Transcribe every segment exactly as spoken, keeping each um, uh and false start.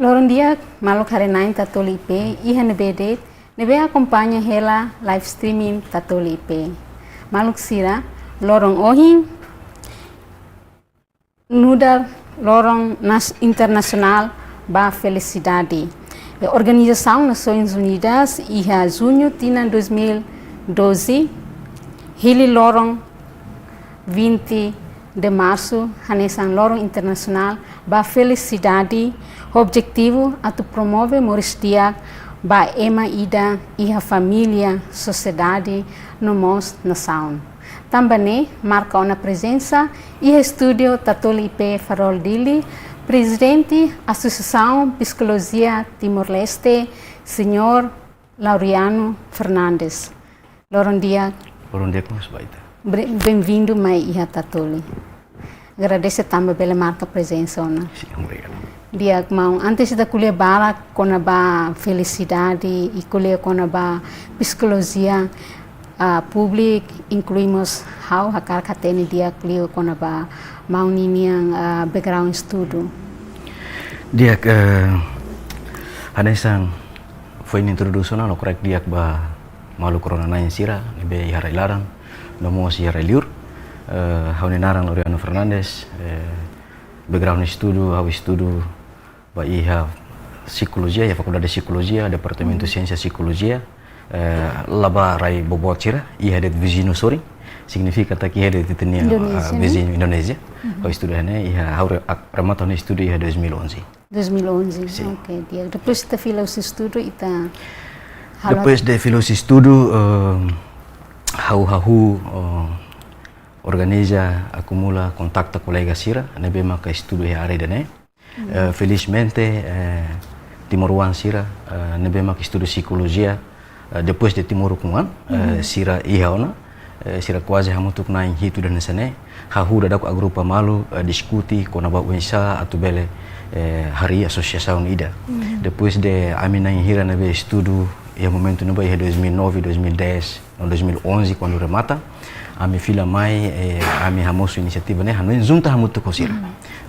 Loron di'ak, maluk haree-na'in Tatoli I P iha ne'ebé de'it, ne'ebé akompaña hela live streaming Tatoli I P. Maluk sira, loron ohin nu'udar loron nas-, internasionál ba felisidade. E Organizasaun Nasoins Unidas iha juñu tinan dois mil e doze, hili loron vinte de março, hanesan loron internasionál ba felisidade, objetivu atu promove moris di'ak ba ema ida iha família, sosiedade, no mós nasaun. Tanba ne'e, marka ona prezensa iha estúdiu Tatoli I P Farol Dili, Prezidente Asosiasaun Psikolojia Timor-Leste, Señór Laureano Fernandes. Loron di'ak. Loron di'ak mós ba ita. Bre-, benvindu mai iha Tatoli. Agradese tanba bele marka prezensa ona. Sin, obrigadu. Di'ak maun, antes ita ko'alia barak kona-ba felisidade i ko'alia kona-ba psikolojia, ah, públiku, inklui mós ha'u hakarak hatene di'ak liu kona-ba maun ninian, ah, background estudu. Di'ak, eh, hanesan foin introdusaun, ha'u hakarak di'ak ba maluk rona-na'in sira ne'ebé iha rai-laran no mós iha rai-liur. Eh, ha'u-nia naran Laureano Fernandes, eh, background estudu, ha'u estudu ba iha psikolojia, iha Fakuldade Psikolojia, Departamentu Siénsia Psikolojia, eh, la ba rai boboot sira, iha de'it viziñu sorin, signifika katak iha de'it ita-nia, Indonézia, ah, ne'e? Viziñu Indonézia. Ha'u estuda ne'e, iha, ha'u re-, ak-, remata ha'u-nia estudu iha dois mil e onze. Dois mil e onze, Sin. Ok, di'ak. Depois ita fila husi estudu, ita halo Depois de fila husi estudu, eh, ha'u hahú, eh, organiza, akumula, kontakta kolega sira ne'ebé maka estuda iha área ida-ne'e. Eh, felizmente, eh, timoroan sira, eh, ne'ebé maka estuda psikolojia, eh, depois de Timor ukun an, eh, sira iha ona, eh, sira kuaze hamutuk na'in hitu de'it hanesan ne'e, hahú daudauk agrupa malu, eh, diskute kona-ba oinsá atu bele, eh, harii asosiasaun ida. Depois de ami na'in hira ne'ebé estuda iha momentu ne'ebá iha dois mil e nove, dois mil e dez, no dois mil e onze, kuandu remata, ami fila mai, eh, ami hamosu inisiativa ne'e, hanoin junta hamutuk ho sira.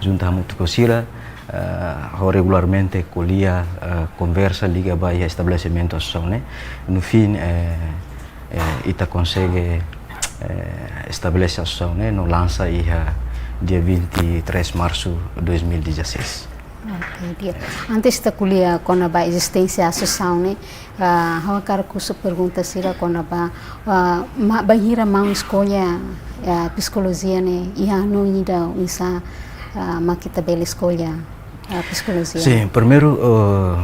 Junta hamutuk ho sira, eh, ha'u regularmente ko'alia, eh, konversa liga ba iha estabelesimentu asosiasaun ne'e. No fim, eh, eh, ita konsege, eh, estabelese asosiasaun ne'e, no lansa iha dia vinte e três março dois mil e dezasseis. Ok, di'ak. Antes ita ko'alia kona-ba ezisténsia asosiasaun ne'e, ah, ha'u hakarak husu pergunta sira kona-ba, ah, ma-, bainhira maun eskolla, ah, psikolojia ne'e, iha hanoin ida oinsá, ah, mak ita bele eskolla, ah, psikolojia? Sin, primeiru, eh,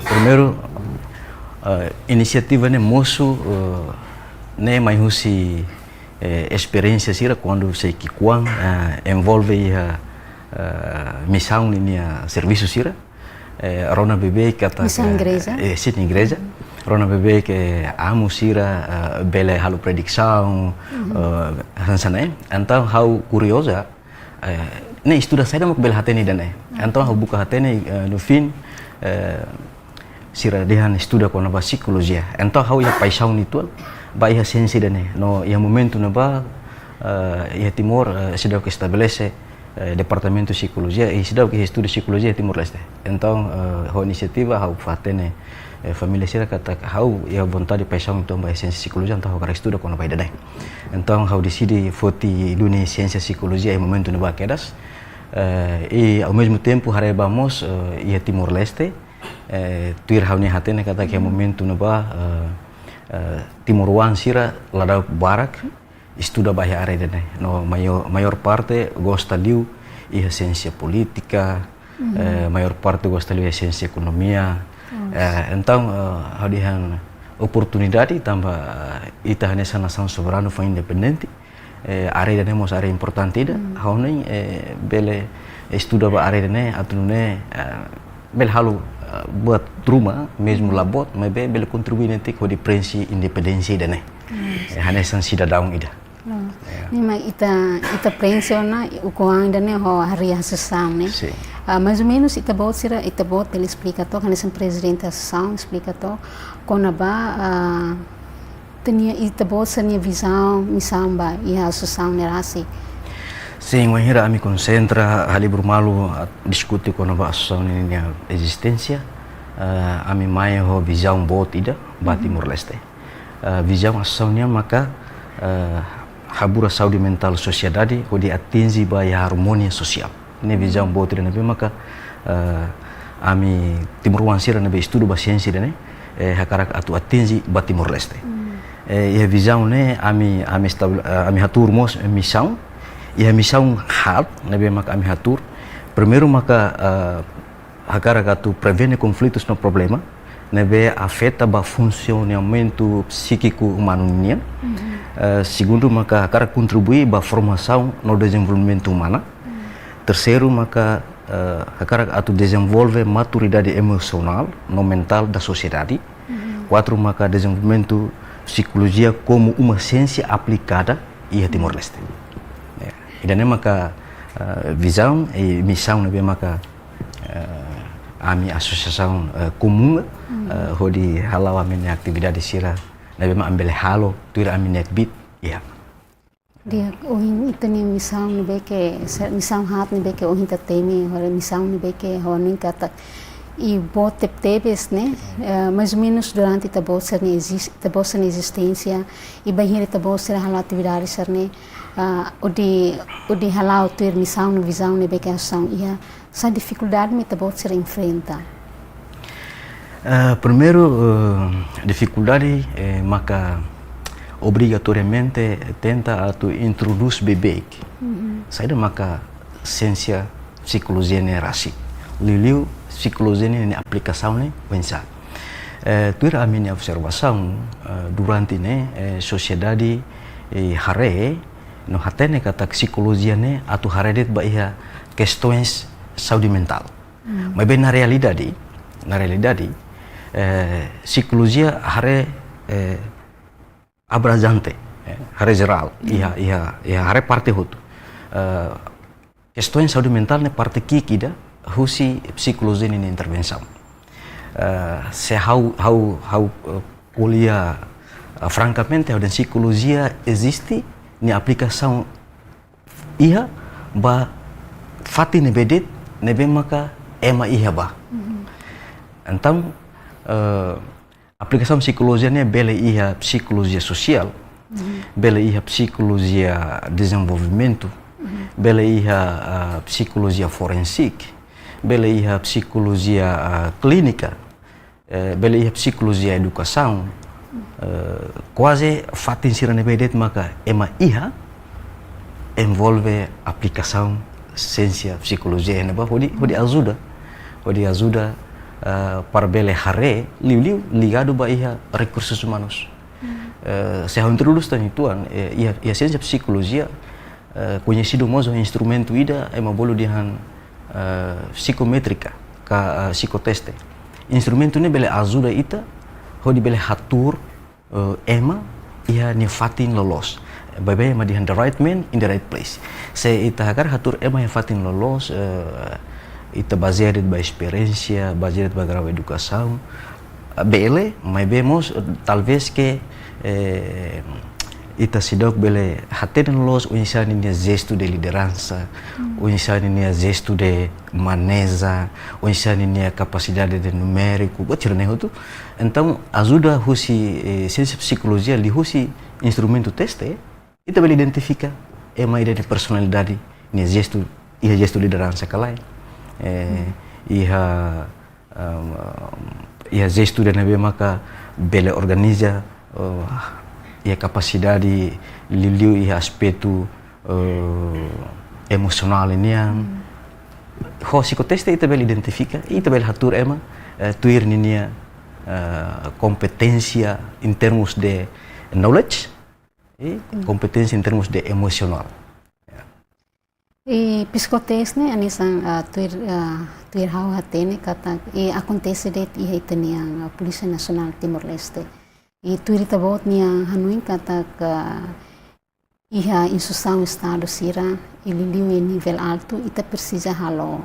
primeiru, eh, inisiativa ne'e mosu, eh, ne'e mai husi, eh, esperiénsia sira kuandu sei ki'ikoan, eh, envolve iha, eh, misaun ninia servisu sira. Eh, rona beibeik katak, Misaun eh, igreja? Eh, sin, igreja. Rona beibeik, eh, amu sira, eh, bele halo predisaun, eh, hanesan ne'e. Entaun ha'u kurioza, eh, ne'e estuda saida mak bele hatene ida-ne'e. Entaun ha'u buka hatene, eh, no fim, eh, sira dehan estuda kona-ba psikolojia. Entaun ha'u iha paixaun uitoan ba iha siénsia ida-ne'e. No iha momentu ne'ebá, eh, iha Timor, eh, seidauk estabelese, eh, departamentu psikolojia, i seidauk iha estuda psikolojia iha Timor-Leste. Entaun, eh, ho inisiativa ha'u fó hatene, eh, família sira katak ha'u iha vontade, paixaun uitoan ba iha siénsia psikolojia, entaun ha'u hakarak estuda kona-ba ida-ne'e. Entaun ha'u deside foti duni siénsia psikolojia iha momentu ne'ebá kedas. Eh, i ao mesmo tempo haree ba mós, eh, iha Timor-Leste, eh, tuir ha'u-nia hatene katak iha momentu ne'ebá, eh, eh, timoroan sira la daudauk barak estuda ba iha área ida-ne'e. No maiór, maiór parte gosta liu iha siénsia polítika, eh, maiór parte gosta liu iha siénsia ekonomia. Eh, entaun, eh, ha'u dehan oportunidade tanba, eh, ita hanesan nasaun soberanu fó independente. Eh, área ida-ne'e mós área importante ida. Ha'u hanoin, eh, bele estuda ba área ida-ne'e, atu nune'e, eh, bele halo, eh, buat ruma, mezmu la boot, maibé bele kontribui netik hodi prenxe independénsia ida-ne'e. Eh, hanesan sidadaun ida. Ne'e mak ita, ita prenxe ona ukun an ida-ne'e ho harii asosiasaun ne'e. Sin. Ah, mais ou menos ita-boot sira, ita-boot bele esplika took, hanesan prezidente asosiasaun esplika took, kona-ba, ah, ita-nia, ita-boot sira-nia vizaun, misaun ba iha asosiasaun ne'e rasik. Sin, wainhira ami konsentra halibur malu, ah, diskute kona-ba asosiasaun ninia ezisténsia, eh, ami mai ho vizaun boot ida ba Timor-Leste. Eh, vizaun asosiasaun nian maka, eh, haburas saúde mentál sosiedade hodi atinje ba iha armonia sosiál. Ne'e vizaun boot ida ne'ebé maka, eh, ami timoroan sira ne'ebé estuda ba siénsia ida-ne'e, eh, hakarak atu atinje ba Timor-Leste. Eh, iha vizaun ne'e ami, ami estabele-, eh, ami hatuur mós misaun. Iha misaun haat ne'ebé maka ami hatuur. Primeiru maka, eh, hakarak atu prevene konflitus no problema ne'ebé afeta ba funsionamentu psíkiku umanu nian. Eh, segundu maka hakarak kontribui ba formasaun no dezenvolvimentu umana. Terseiru maka, eh, hakarak atu dezenvolve maturidade emosionál no mentál da sosiedade. Kuatru maka dezenvolvimentu psikolojia komu uma siénsia aplikada iha Timor-Leste. Ya, ida-ne'e maka, eh, vizaun i misaun ne'ebé maka, eh, ami asosiasaun, eh, komuna, eh, hodi hala'o ami-nia atividade sira ne'ebé mak ami bele halo tuir ami-nia kbiit. Ya. Di'ak, ohin ita-nia misaun ne'ebé ke, se-, misaun haat ne'ebé ke ohin ita temi, hodi misaun ne'ebé ke hodi katak i boot tebetebes ne'e, eh, mais ou menus durante ita-boot sira-nia ezis-, ita-boot sira-nia ezisténsia, i bainhira ita-boot sira halo atividade sira-ne'e, ah, hodi, hodi hala'o tuir misaun no vizaun ne'ebé ke asosiasaun iha, sá difikuldade mak ita-boot sira enfrenta? Eh, primeiru, eh, difikuldade, eh, maka obrigatoriamente tenta atu introdús beibeik saida maka siénsia psikolojia ne'e rasik. Liuliu psikolojia ne'e nia aplikasaun ne'e oinsá. Eh, tuir ami-nia observasaun, eh, durante ne'e, eh, sosiedade, eh, haree no hatene katak psikolojia ne'e atu haree de'it ba iha kestoens saúde mentál. Maibé na realidade, na realidade, eh, psikolojia haree, eh, abranjente, eh, haree jerál, iha, iha, iha haree parte hotu. Eh, kestoens saúde mentál ne'e parte ki'ik ida husi psikolojia ninia intervensaun. Eh, se ha'u, ha'u, ha'u, eh, ko'alia, eh, frankamente, ha'u dehan psikolojia eziste, nia aplikasaun iha ba fatin ne'ebé de'it ne'ebé maka ema iha ba. Entaun, eh, aplikasaun psikolojia ne'e bele iha psikolojia sosiál, bele iha psikolojia dezenvolvimentu, bele iha, eh, psikolojia forensik, bele iha psikolojia, eh, klínika, eh, bele iha psikolojia edukasaun, eh, kuaze fatin sira ne'ebé de'it maka ema iha envolve aplikasaun siénsia psikolojia ne'ebá hodi, hodi ajuda, hodi ajuda, eh, para bele haree, liuliu ligadu ba iha rekursus umanus. Eh, se ha'u introdús tan uitoan, eh, iha, iha siénsia psikolojia, eh, koñesidu mós ho instrumentu ida, ema bolu dehan, eh, psikométrika, ka, eh, psikoteste. Instrumentu ne'e bele ajuda ita, hodi bele hatuur, eh, ema iha nia fatin loloos. Baibain ema dehan the right man in the right place. Se ita hakarak hatuur ema iha fatin loloos, eh, ita bazeia de'it ba esperiénsia, bazeia de'it ba grau edukasaun, bele, maibé mós, eh, talvés ke, eh, ita seidauk bele hatene loloos oinsá ninia jestu de lideransa, oinsá ninia jestu de maneja, oinsá ninia kapasidade de numériku, buat sira-ne'e hotu. Entaun, ajuda husi, eh, siénsia psikolojia liuhusi instrumentu teste, ita bele identifika ema ida-ne'e personalidade, nia jestu, iha jestu lideransa ka lae. Eh, iha, ehm, iha jestu ida ne'ebé maka bele organiza, eh, iha kapasidade liuliu iha aspetu, eh, emosionál nian. Ho psikoteste ita bele identifika, ita bele hatuur ema, eh, tuir ninia, eh, kompeténsia em termos de knowledge, i kompeténsia em termos de emosionál. I psikoteste ne'e, hanesan, ah, tuir, ah, tuir ha'u hatene katak, i akontese de'it iha ita-nia, ah, Polísia Nasionál Timor-Leste. I tuir ita-boot nia hanoin katak, ah, iha instituisaun Estadu sira, i liuliu iha nivel altu, ita presiza halo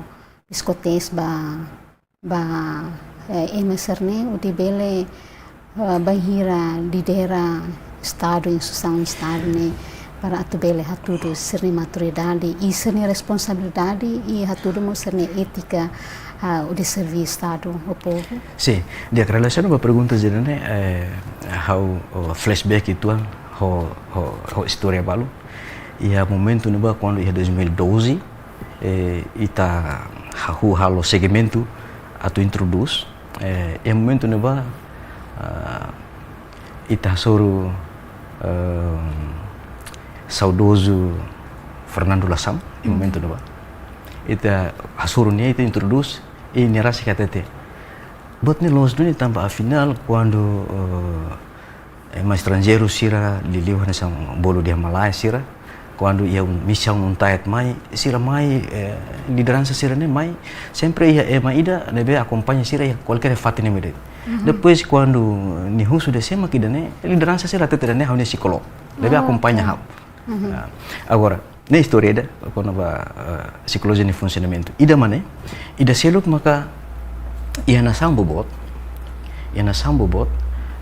psikoteste ba ba, eh, ema sira-ne'e, hodi bele, eh, bainhira lidera Estadu, instituisaun Estadu ne'e, para atu bele hatudu sira-nia maturidade i sira-nia responsabilidade i hatudu mós sira-nia étika, ah, hodi serve Estadu ho povu? Sin, di'ak, relasiona ba pergunta ida-ne'e, eh, ha'u, oh, flashback uitoan ho, ho, ho istória balu. Iha momentu ne'ebá kuandu iha dois mil e doze, eh, ita hahú halo segmentu atu introdús, eh, iha momentu ne'ebá, ah, ita hasoru, eh, saudozu Fernando Lassam, iha momentu ne'ebá. Ita hasoru nia, ita introdús, i nia rasik hatete: "Buat ne'e loos duni tanba afinál kuandu, eh, ema estranjeiru sira liuliu hanesan bolu dehan malae sira, kuandu iha un-, misaun UNTAED mai, sira mai, eh, lideransa sira-ne'e mai, sempre iha ema ida ne'ebé akompaña sira iha kualkér fatin ne'ebé de'it." Depois kuandu nia husu dehan sé mak ida-ne'e, lideransa sira hatete dehan ne'e ha'u-nia psikólogu ne'ebé akompaña ha'u. Ah, agora, ne'e istória ida kona-ba, eh, psikolojia nia funsionamentu. Ida mak ne'e, ida seluk maka iha nasaun boboot, iha nasaun boboot,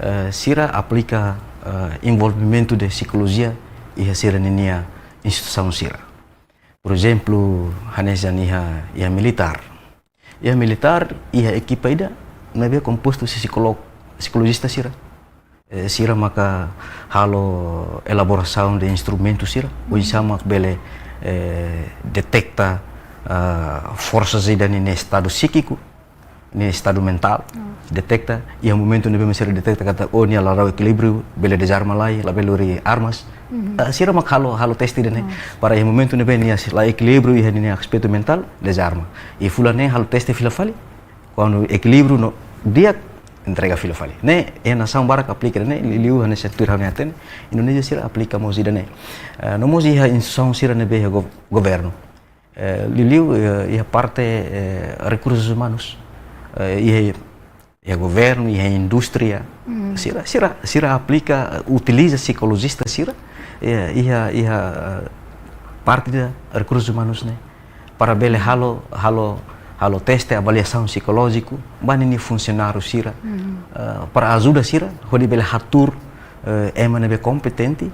eh, sira aplika, eh, envolvimentu de psikolojia iha sira-ninia instituisaun sira. Por ezemplu, hanesan iha, iha militár. Iha militár, iha ekipa ida ne'ebé kompostu husi psikólogu, psikolojista sira. Eh, sira maka halo elaborasaun de instrumentu sira, oinsá mak bele, eh, deteta, ah, forsa ida-ne'e nia estadu síkiku, nia estadu mentál, deteta, iha momentu ne'ebé sira deteta katak, oh, nia la la'o ekilíbriu, bele dezarma lai, labele lori armas. Ah, sira mak halo, halo teste ida-ne'e. Para iha momentu ne'ebé nia la ekilíbriu iha nia aspetu mentál, dezarma. I fulan ne'e halo teste fila fali, kuandu ekilíbriu no di'ak, entrega fila fali. Ne'e, iha nasaun barak aplika ne'e, liuliu hanesan tuir ha'u-nia hatene, Indonézia sira aplika mós ida-ne'e. Eh, no mós iha instituisaun sira ne'ebé iha gov-, governu. Eh, liuliu, eh, iha parte, eh, rekursus umanus. Eh, iha, iha governu, iha indústria. Sira, sira, sira aplika, eh, utiliza psikolojista sira, eh, iha, iha, eh, parte de rekursus umanus ne'e. Para bele halo, halo, halo teste avaliasaun psikolójiku ba ninia funsionáriu sira, eh, para ajuda sira hodi bele hatuur, eh, ema ne'ebé kompetente,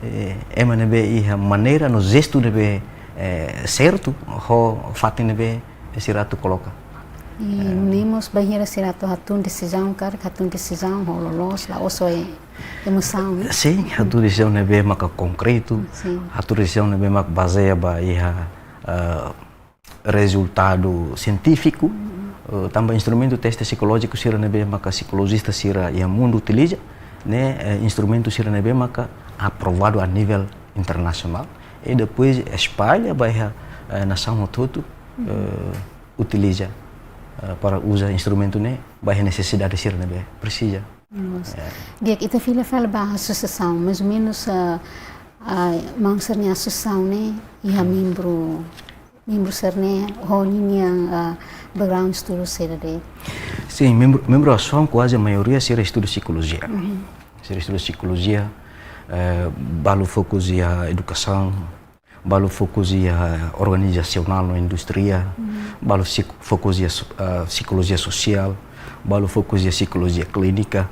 eh, ema ne'ebé iha maneira no jestu ne'ebé, eh, sertu ho fatin ne'ebé sira atu koloka. I nune'e mós bainhira sira atu hatún desizaun, karik hatún desizaun ho loloos, la'ós ho emosaun, eh? Sin, hatún desizaun ne'ebé maka konkretu, hatún desizaun ne'ebé maka bazeia ba iha, eh, rezultadu sientífiku, eh, tanba instrumentu teste psikolójiku sira ne'ebé maka psikolojista sira iha mundu utiliza, ne'e, eh, instrumentu sira ne'ebé maka aprovadu a nivel internasionál, i depois espalla ba iha, eh, nasaun hotu-hotu, eh, utiliza, eh, para uza instrumentu ne'e ba iha nesesidade sira ne'ebé presiza. Di'ak, ita fila fali ba asosiasaun, mais ou menus, ah, ah, maun sira-nia asosiasaun ne'e iha membru, membru sira-ne'e ho ninia, ah, background estudu saida de'it? Sin, membru, membru asosiasaun kuaze maioria sira estuda psikolojia. Sira estuda psikolojia, eh, balu fokus iha edukasaun, balu fokus iha organizasionál no indústria, balu psik-, fokus iha so-, ah, psikolojia sosiál, balu fokus iha psikolojia klínika.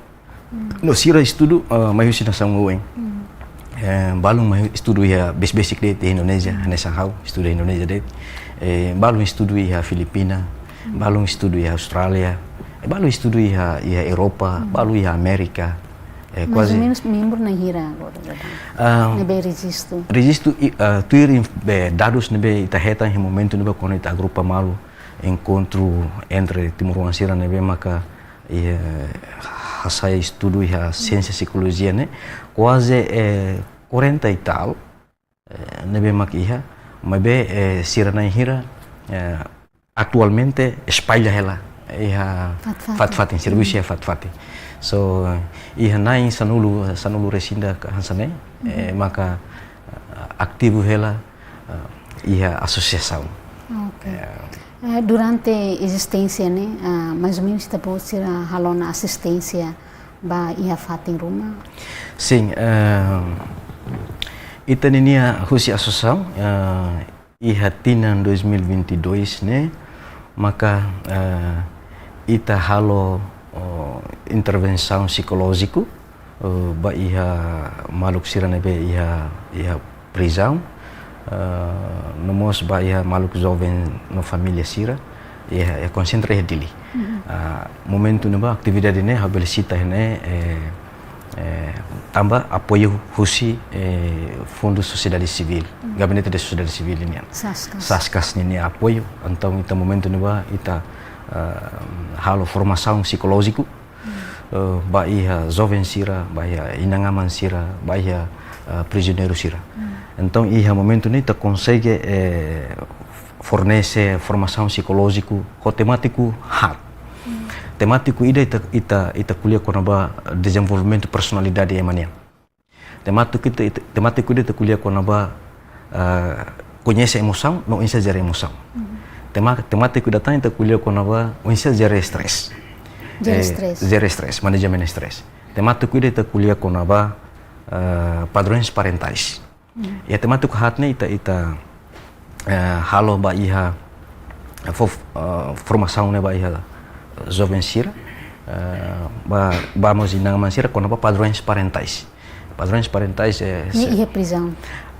No sira estudu, ah, mai husi nasaun oioin. Eh, balu mai estudu iha besik-besik de'it iha Indonézia, hanesan ha'u estuda Indonézia de'it. Eh, balu estudu iha Filipina, balu estudu iha Austrália, eh, balu estudu iha, iha Europa, balu iha Amérika. Eh, mais ou menus membru na'in hira agora, Dadang? Ah, ne'ebé rejistu. Rejistu i, ah, tuir inf-, be, dadus ne'ebé ita hetan iha momentu ne'ebá kuandu ita agrupa malu enkontru entre timoroan sira ne'ebé maka, eh, hasai estudu iha siénsia psikolojia ne'e, kuaze, eh, quarenta e tal, eh, ne'ebé mak iha, maibé, eh, sira na'in hira, eh, atualmente espalla hela iha fatin-fatin, servisu iha fatin-fatin. So, iha na'in sanulu, sanulu resin ida ka hanesan ne'e, eh, maka, eh, ativu hela, eh, iha asosiasaun. Oke. Eh, durante ezisténsia ne'e, ah, mais ou menus ita-boot sira halo ona asisténsia ba iha fatin ruma? Sin, eh, ita ninia husi asosiasaun, eh, iha tinan dois mil e vinte e dois ne'e, maka, eh, ita halo, oh, intervensaun psikolójiku eh, ba iha maluk sira ne'ebé iha, iha prizaun, eh, no mós ba iha maluk joven no família sira, iha, iha konsentra iha Dili. Mhm. Ah, momentu ne'ebá atividade ne'e ha'u bele sita ne'e, eh, eh, tanba apoiu husi, eh, Fundu Sosiedade Sivíl, Mhm. Gabinete de Sosiedade Sivíl nian. Saskas. Saskas ninia apoiu. Entaun, ita momentu ne'ebá, ita, eh, halo formasaun psikolójiku, eh, ba iha joven sira, ba iha inan-aman sira, ba iha, eh, prizioneiru sira. Hmm. Entaun, iha momentu ne'e ita konsege, eh, fornese formasaun psikolójiku ho temátiku haat. Hmm. Temátiku ida ita, ita, ita ko'alia kona-ba dezenvolvimentu personalidade ema nian. Temátiku ita, ita, temátiku ida ita ko'alia kona-ba, ah, koñese emosaun, no oinsá jere emosaun. Mhm. Tema-, temátiku ida tan ita ko'alia kona-ba oinsá jere estrés. Jere Eh, estrés. Jere estrés, manajemen estrés. Temátiku ida ita ko'alia kona-ba, ah, padrões parentais. Mhm. Iha temátiku haat ne'e ita, ita, eh, halo ba iha, eh, fo-, eh, formasaun ne'e ba iha, eh, joven sira, eh, ba, ba mós inan-aman sira kona-ba padrões parentais. Padrões parentais, eh, Ne'e se- iha prizaun.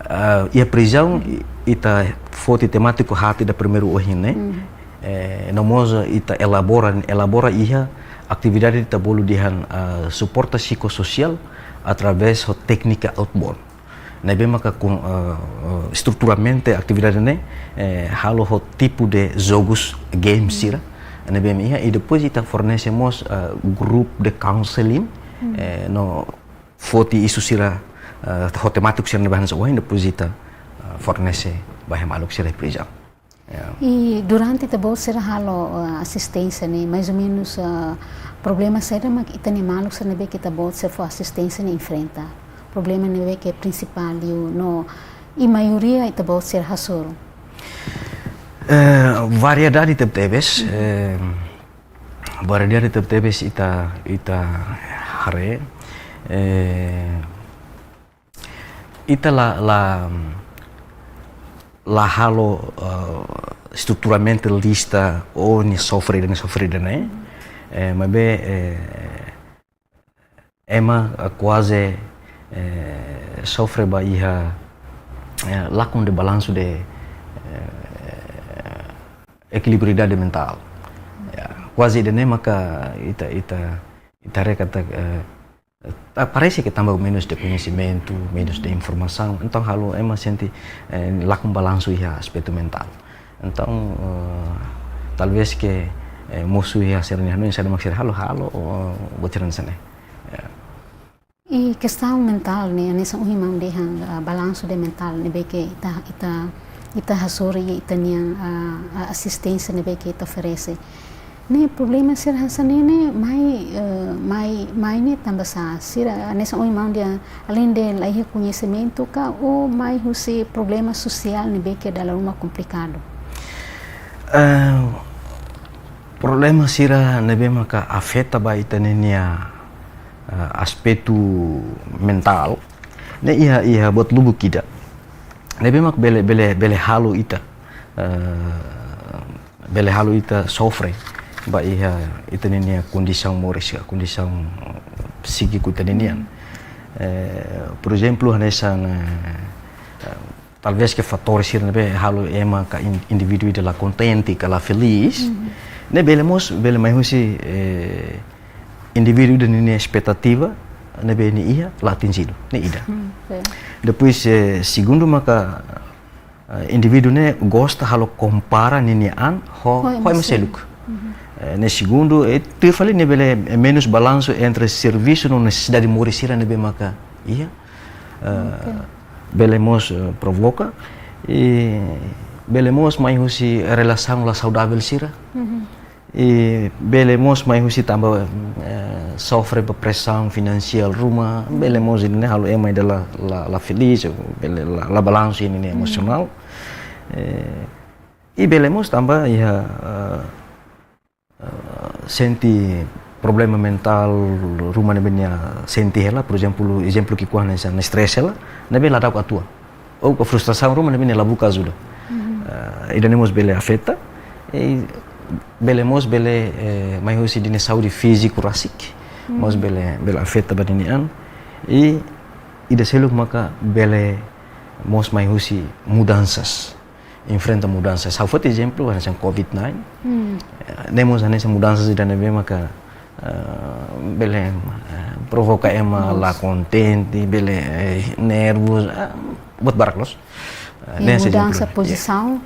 Eh, iha prizaun, i-, ita foti temátiku haat ida primeiru ohin ne'e. Mhm. Eh, no mós ita elabora, elabora iha atividade ita bolu dehan, eh, suporta psikossosiál através ho téknika outbound. Ne'ebé maka kon-, eh, eh, estruturamente atividade ne'e, eh, halo ho tipu de jogus, games sira. Ne'ebé mak iha, i depois ita fornese mós, eh, grupu de counseling, Hmm. eh, no foti isu sira, eh, ho temátiku sira ne'ebé hanesan ohin, depois ita, eh, fornese ba iha maluk sira iha prizaun. Ya. I durante ita-boot sira halo, eh, asisténsia ne'e, mais ou menus, eh, problema saida mak ita-nia maluk sira ne'ebé ke ita-boot sira fó asisténsia ne'e enfrenta? Problema ne'ebé ke prinsipál liu no, i maioria ita-boot sira hasoru? Eh, variedade tebetebes, Mhm. eh, variedade tebetebes ita, ita haree, eh, ita la, la, la halo, eh, estruturamente lista, oh, nia sofre ida-ne'e, sofre ida-ne'e. Eh, maibé, eh, ema, eh, kuaze, eh, sofre ba iha, eh, lakon de balansu de, eh, ekilibriedade mentál. Ya, kuaze ida-ne'e maka ita, ita, ita haree katak, eh, Ah, parese ke tanba menus de koñesimentu, menus de informasaun, entaun halo ema sente, eh, lakon balansu iha aspetu mentál. Entaun, eh, talvés ke, eh, mosu iha sira-nia hanoin, saida mak sira halo, halo, oh, buat sira hanesan ne'e. Ya. I kestaun mentál ne'e, hanesan ohin maun dehan, ah, balansu de mentál ne'ebé ke ita, ita, ita hasoru iha ita-nia, ah, ah, asisténsia ne'ebé ke ita oferese. Ne'e problema sira hanesan ne'e ne'e mai, eh, mai, mai ne'e tanba sá? Sira hanesan ohin maun dehan, aleinde la iha koñesimentu ka, ou mai husi problema sosiál ne'ebé ke dala ruma komplikadu? Eh, problema sira ne'ebé maka afeta ba ita ninia, eh, aspetu mentál, ne'e iha, iha buat lubuk ida ne'ebé mak bele, bele, bele halo ita, eh, bele halo ita sofre ba iha ita ninia kondisaun moris, kondisaun psíkiku ita ninian. Eh, por ezemplu, hanesan, eh, eh, talvés ke fatór sira ne'ebé halo ema ka in-, indivíduu ida la kontente, ka la felís, Mhm. ne'e bele mós, bele mai husi, eh, indivíduu ida ninia espetativa ne'ebé nia iha la atinjidu, ne'e ida. Hmm, oke. Depois, eh, segundu maka, eh, indivíduu ne'e gosta halo kompara ninia an ho, Ho ema ho ema seluk. seluk. Mhm. Eh, ne'e segundu, eh, tuir fali ne'e bele, eh, menus balansu entre servisu no nesesidade moris sira ne'ebé maka iha. Eh, Oke. bele mós, eh, provoka, i bele mós mai husi relasaun la saudavel sira. Mhm. I bele mós mai husi tanba, eh, sofre ba presaun finansiál ruma, bele mós ida-ne'e halo ema ida la, la, la felís, bele la, la balansu ninia Hmm. emosionál. Eh, i bele mós tanba iha, eh, eh, sente problema mentál ruma ne'ebé nia sente hela, por ezemplu, ezemplu ki'ikoan hanesan estrés hela, ne'ebé la daudauk atua. Ou ka frustrasaun ruma ne'ebé nia la buka ajuda. Mhm. Eh, ida-ne'e mós bele afeta, i bele mós bele, eh, mai husi ninia saúde fíziku rasik, Mhm. mós bele, bele afeta ba ninia an. I ida seluk maka bele mós mai husi mudansas, enfrenta mudansas. Ha'u foti ezemplu hanesan covid nine. Hmm. Eh, ne'e mós hanesan mudansas ida ne'ebé maka, eh, bele, eh, provoka ema la kontente, bele, eh, nervus, eh, buat barak loos. Eh, ne'e hanesan mudansa pozisaun.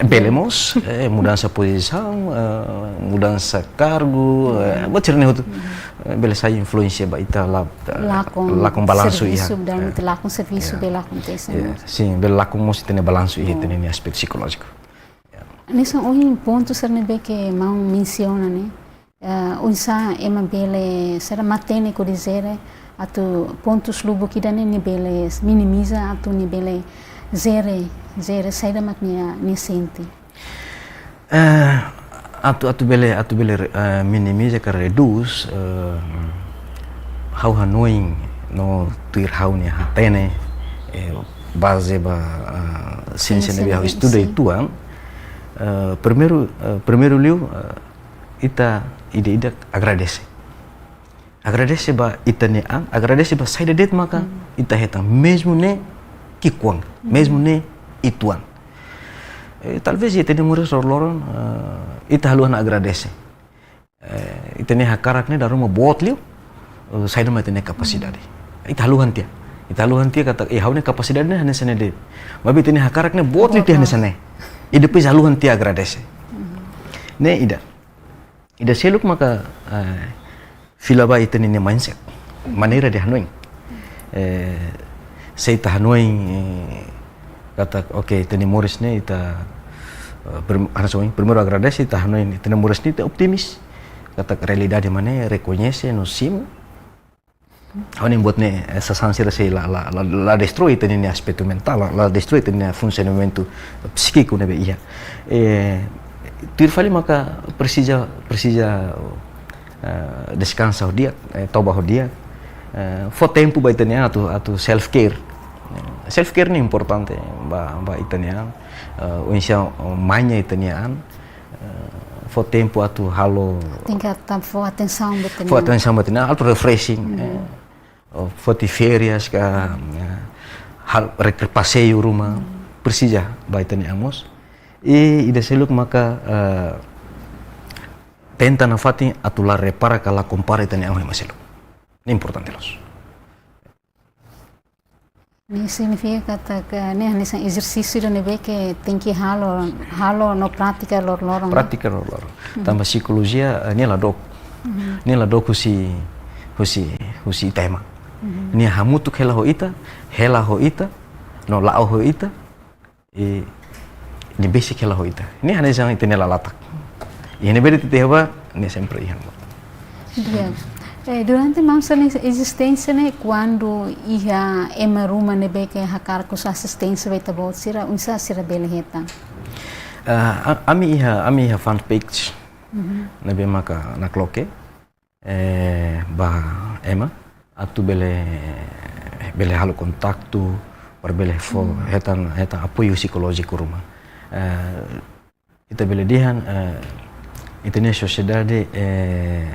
Bele mós, eh, mudansa pozisaun, eh, mudansa kargu, eh, buat sira-ne'e hotu. Eh, bele sai influénsia ba ita la, lakon, lakon balansu iha servisu, dan ita lakon servisu, bele akontese mós. Sin, bele lakon mós ita-nia balansu iha ita-nia aspetu psikolójiku. Hanesan ohin pontu sira ne'ebé ke maun mensiona ne'e, eh, oinsá ema bele, sira matenek hodi jere atu pontus lubuk ida-ne'e nia bele minimiza atu nia bele jere, jere saida mak nia, nia sente. Eh, atu, atu bele, atu bele, eh, minimiza ka redús, eh, ha'u hanoin no tuir ha'u-nia hatene, eh, baze ba, eh, siénsia ne'ebé ha'u estuda uitoan, eh, primeiru, eh, primeiru liu, eh, ita ida-idak agradese. Agradese ba ita-nia an, agradese ba saida de'it maka ita hetan, mezmu ne'e ki'ikoan, mezmu ne'e uitoan. Eh, talvés ita-nia moris loroloron, eh, ita haluha agradese. Eh, ita-nia hakarak ne'e dala ruma boot liu, eh, saida mak ita-nia kapasidade. Ita haluha tiha. Ita haluha tiha katak, eh, ha'u-nia kapasidade ne'e hanesan ne'e de'it. Maibé ita-nia hakarak ne'e boot liu tiha hanesan ne'e. I depois haluha tiha agradese. Ne'e ida. Ida seluk maka, eh, fila ba ita-nia mindset, maneira de hanoin. Eh, se ita hanoin, eh, katak, oke, ita-nia moris ne'e ita, eh, prim-, hanesan ohin, primeiru agradese, ita hanoin ita-nia moris ne'e ita optimis. Katak realidade mak ne'e, rekoñese no simu. Ha'u-nia buat ne'e, eh, sasán sira sei la, la, la, la destroi ita-nia aspetu mentál, la, la destroi ita-nia funsionamentu psíkiku ne'ebé iha. Eh, tuir fali maka presiza, presiza, eh, deskansa ho di'ak, eh, toba ho di'ak, eh, fó tempu ba ita-nia atu, atu self care. Eh, self care ne'e importante ba, ba ita-nia, eh, oinsá, eh, manja ita-nia an, eh, fó tempu atu halo. Tenke atu fó atensaun ba ita-nia an. Fó atensaun ba ita-nia an, atu refreshing, eh, ou foti férias ka, eh, hal rekre-, paseiu ruma, presiza ba ita-nia an mós. I ida seluk maka, eh, tenta nafatin atu la repara ka la kompara ita-nia an ho ema seluk. Ne'e importante loos. Ne'e signifika katak ne'e hanesan ezersísiu ida ne'ebé ke tenke halo, halo no pratika loroloron. Pratika loroloron. Tanba psikolojia, eh, ne'e la dook. Ne'e la dook husi, husi, husi ita ema. Ne'e hamutuk hela ho ita, hela ho ita, no la'o ho ita, i ne'e besik hela ho ita. Ne'e hanesan ita-nia lalatak. I ne'ebé de'it ita iha ba, ne'e sempre iha. Di'ak. Eh, durante maun sira-nia ezisténsia ne'e, kuandu iha ema ruma ne'ebé ke hakarak husu asisténsia ba ita-boot sira, oinsá sira bele hetan? Ah, a-, ami iha, ami iha fan page. Ne'ebé maka nakloke, eh, ba ema atu bele, bele halo kontaktu, para bele fó hetan, hetan apoiu psikolójiku ruma. Eh, ita bele dehan, eh, ita-nia sosiedade, eh,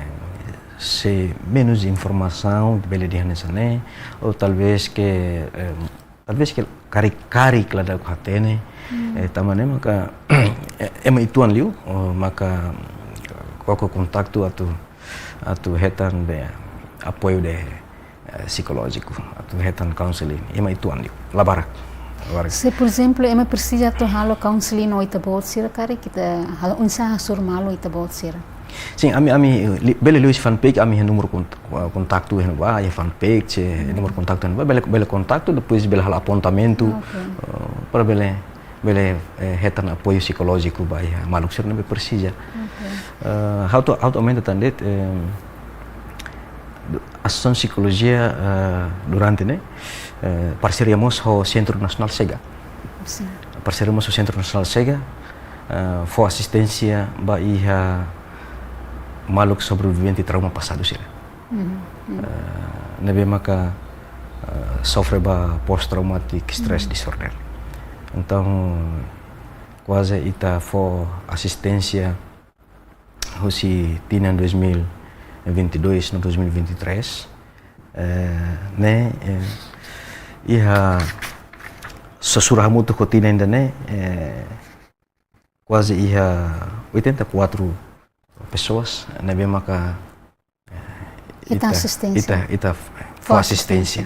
sei menus informasaun, bele dehan hanesan ne'e, ou talvés ke, eh, talvés ke karik-karik la dada hatene, eh, tanba ne'e maka, eh, ema uitoan liu, oh, maka koko kontaktu atu, atu hetan be apoiu de, eh, psikolójiku, atu hetan counseling, ema uitoan liu, la barak, la barak. Se, por ezemplu, ema presiza atu halo counseling ho ita-boot sira karik, ita halo oinsá hasoru malu ita-boot sira? Sin, ami, ami, eh, li-, bele liuhusi fan page, ami iha númeru kont-, eh, kontaktu iha ne'ebá, iha fan page, eh, númeru kontaktu iha ne'ebá, bele, bele kontaktu, depois bele halo apontamentu, eh, para bele, bele, eh, hetan apoiu psikolójiku ba iha maluk sira ne'ebé presiza. Eh, ha'u atu, ha'u atu aumenta tan de'it, eh, du-, Asosiasaun Psikolojia, eh, durante ne'e, eh, parseria mós ho Sentru Nasionál SEGA. Sin. Parseria mós ho Sentru Nasionál SEGA, eh, fó asisténsia ba iha maluk sobrevivente trauma pasadu sira. Eh, ne'ebé maka, eh, sofre ba post traumatic stress disorder. Entaun, kuaze ita fó asisténsia husi tinan dois mil e vinte e dois no dois mil e vinte e três, Eh, ne'e, eh, iha sasura hamutuk ho tinan ida-ne'e, eh, kuaze iha oitenta e quatro pessoas ne'ebé maka, eh, Ita ita, asisténsia. ita, ita fó Fó asisténsia. asisténsia.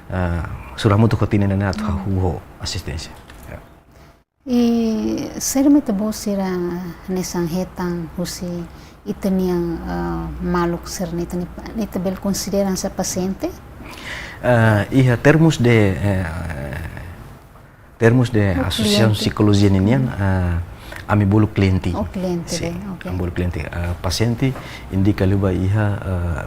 Ah, sasura hamutuk ho tinan ida-ne'e atu hahú ho asisténsia. Ya. I saida mak ita-boot sira hanesan hetan husi ita-nia, ah, maluk sira-ne'e, ita-nia, ita bele konsidera hanesan pasiente? Ah, iha termus de, eh, termus de Oh, Asosiasaun kliente. Psikolojia ninian, ah, ami bolu kliente. Oh, kliente Sin, be, oke. Ami bolu kliente. Ah, pasiente indika liu ba iha, ah,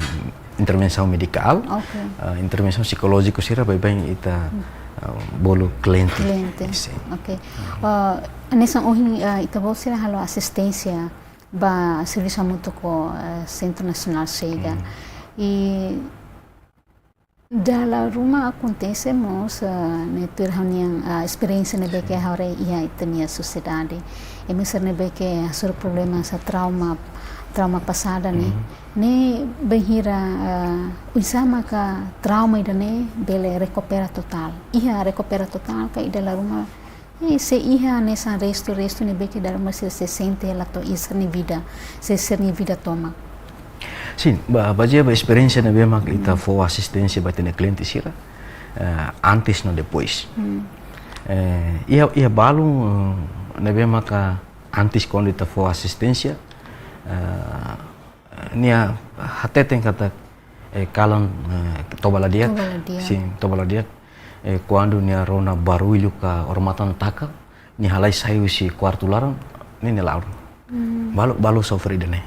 intervensaun medikál, Oke. ah, intervensaun psikolójiku sira baibain ita, Hmm. ah, bolu kliente. Kliente. Sin. Oke. Ah, hanesan ohin, ah, ita-boot sira halo asisténsia ba servisu hamutuk ho, ah, Sentru Nasionál Chega. Hmm. I dala ruma akontese mós, ah, ne'e tuir ha'u-nia, ah, esperiénsia ne'ebé ke Sin. haree iha ita-nia sosiedade. Ema sira ne'ebé ke hasoru problema hanesan trauma, trauma pasada ne'e. Mhm. Ne'e bainhira, ah, oinsá maka trauma ida-ne'e bele rekupera totál. Iha rekupera totál ka i dala ruma, eh, sei iha hanesan restu, restu ne'ebé ke dala ruma sei, sei sente hela to'o iha sira-nia vida, sei sira-nia vida tomak. Sin, ba, bazeia ba esperiénsia ne'ebé mak ita Hmm. fó asisténsia ba ita-nia kliente sira, eh, antes no depois. Hmm. Eh, iha, iha balun, eh, ne'ebé maka antes kuandu ita fó asisténsia, eh, nia hateten katak, eh, kalan, eh, toba la di'ak. Toba la di'ak. Sin, toba la di'ak. Eh, kuandu nia rona barullu ka odamatan taka, nia halai sai husi kuartu laran, ne'e nia la'o. Hmm. Balu, balu sofre ida-ne'e.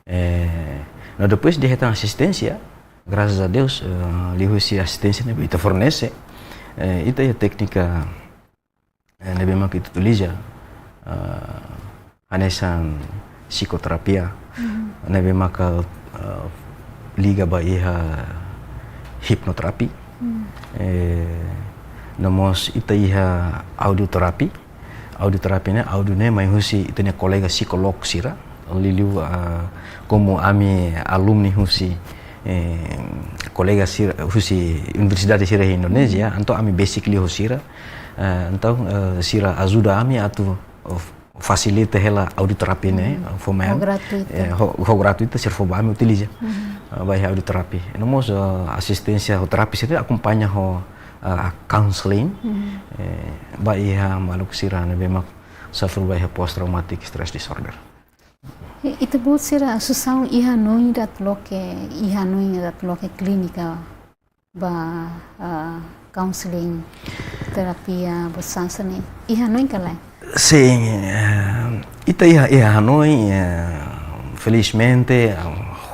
Eh, no depois de hetan asisténsia, graças a Deus, eh, liuhusi asisténsia ne'ebé ita fornese, eh, ita iha téknika, eh, ne'ebé mak ita utiliza, eh, hanesan psikoterapia, Hmm. ne'ebé maka, eh, liga ba iha hipnoterapi. Hmm. Eh, no mós ita iha audioterapi. Audioterapi ne'e, audio ne'e mai husi ita-nia kolega psikolog sira. Liuliu, ah, komu ami alumni husi, eh, kolega sira, husi universidade sira iha Indonézia, Hmm. entaun ami besik liu ho sira. Eh, entaun, eh, sira ajuda ami atu, eh, fasilita hela audioterapi ne'e, Hmm. fó mai ami. Ho gratuitu. Eh, ho, ho gratuitu, sira fó ba ami utiliza. Hmm. Eh, ba iha audioterapi. No mós, eh, asisténsia ho terapia sira akompaña ho, eh, counseling. Hmm. Eh, ba iha maluk sira ne'ebé mak sofre ba iha post traumatic stress disorder. I, ita-boot sira asosiasaun iha hanoin ida atu loke, iha hanoin ida atu loke klínika ba, ah, counseling, terapia, buat hanesan ne'e. Iha hanoin ka lae? Sin, eh, ita iha, iha hanoin, eh, felizmente, eh,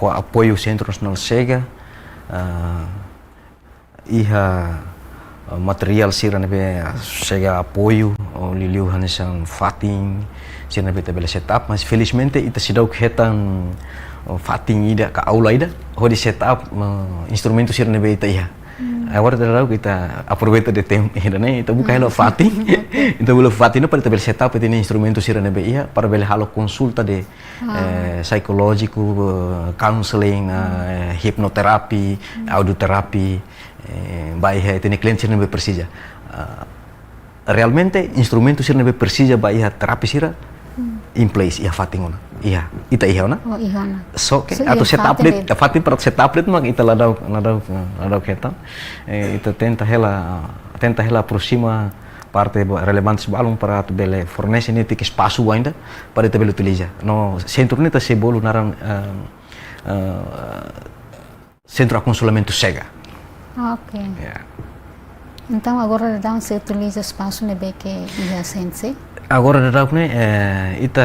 ho apoiu Sentru Nasionál Chega, eh, iha, eh, materiál sira ne'ebé Chega apoiu, oh, liuliu hanesan fatin, sira ne'ebé ita bele set up, mas felizmente ita seidauk hetan, oh, fatin ida ka aula ida, hodi set up, eh, instrumentu sira ne'ebé ita iha. Hmm. Agora ita daudaun ita aproveita de tempu ida-ne'e, ita buka hela Hmm. fatin, Oke. ita buka fatin para ita bele set up ita-nia instrumentu sira ne'ebé iha, para bele halo konsulta de, Ah. eh, psikolójiku, eh, counseling, Hmm. eh, hipnoterapi, Hmm. audioterapi, eh, ba iha ita-nia kliente sira ne'ebé presiza. Ah, realmente instrumentu sira ne'ebé presiza ba iha terapia sira Hmm. in place iha fatin ona. Iha, ita iha ona. Oh, iha ona. Só ke So, atu iha set up fatin de'it, de'it. Iha fatin para set up de'it mak ita la daudaun, la daudaun, la daudaun hetan. Eh, ita tenta hela, tenta hela aproxima parte ba-, relevantes balun para atu bele fornese netik espasu ainda para ita bele utiliza. No sentru ne'e ita sei bolu naran, eh, eh, Sentru Akonselhamentu Chega. Oke. Ya. Entaun, agora daudaun sei utiliza espasu ne'ebé ke iha Sense? Agora daudaun ne'e, eh, ita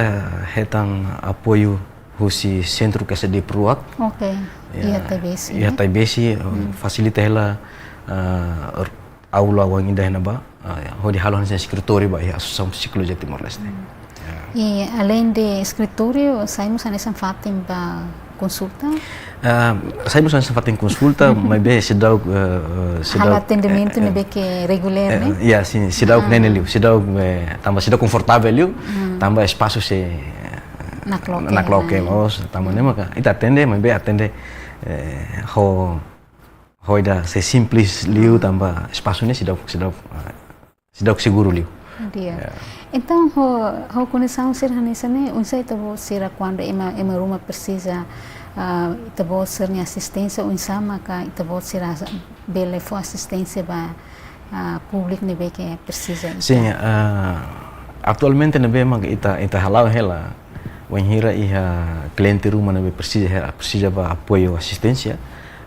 hetan apoiu husi Sentru Kesa Dip Ruak. Oke. Ya. Iha Taibesi, Iha ne'e? Taibesi, eh, Hmm. fasilita hela, eh, aula oan ida iha ne'ebá, ah, ya, hodi halo hanesan eskritóriu ba iha Asosiasaun Psikolojia Timor-Leste. Hmm. Ya. I além de eskritóriu, sai mós hanesan fatin ba konsulta? Ah, sai mós hanesan fatin konsulta, maibé seidauk, eh, eh, Halo seidauk, atendimentu eh, ne'ebé ke regulár, eh, ne'e? Ya, sin, seidauk Ah. nene liu, seidauk, eh, tanba seidauk konfortavel liu, Hmm. tanba espasu sei, eh, Nakloke nakloke lai. loos, tanba ne'e maka ita atende, maibé atende, eh, ho, Ho ida sei simples liu tanba espasu ne'e seidauk, seidauk, ah, seidauk seguru liu. Di'ak. Ya. Entaun, ho, ho kondisaun sira hanesan ne'e, oinsá ita-boot sira kuandu ema, ema ruma presiza, ah, ita-boot sira-nia asisténsia, oinsá maka ita-boot sira bele fó asisténsia ba, ah, públiku ne'ebé ke presiza ita? Sin, ah, atualmente ne'ebé mak ita, ita hala'o hela, wainhira iha kliente ruma ne'ebé presiza, presiza ba apoiu asisténsia,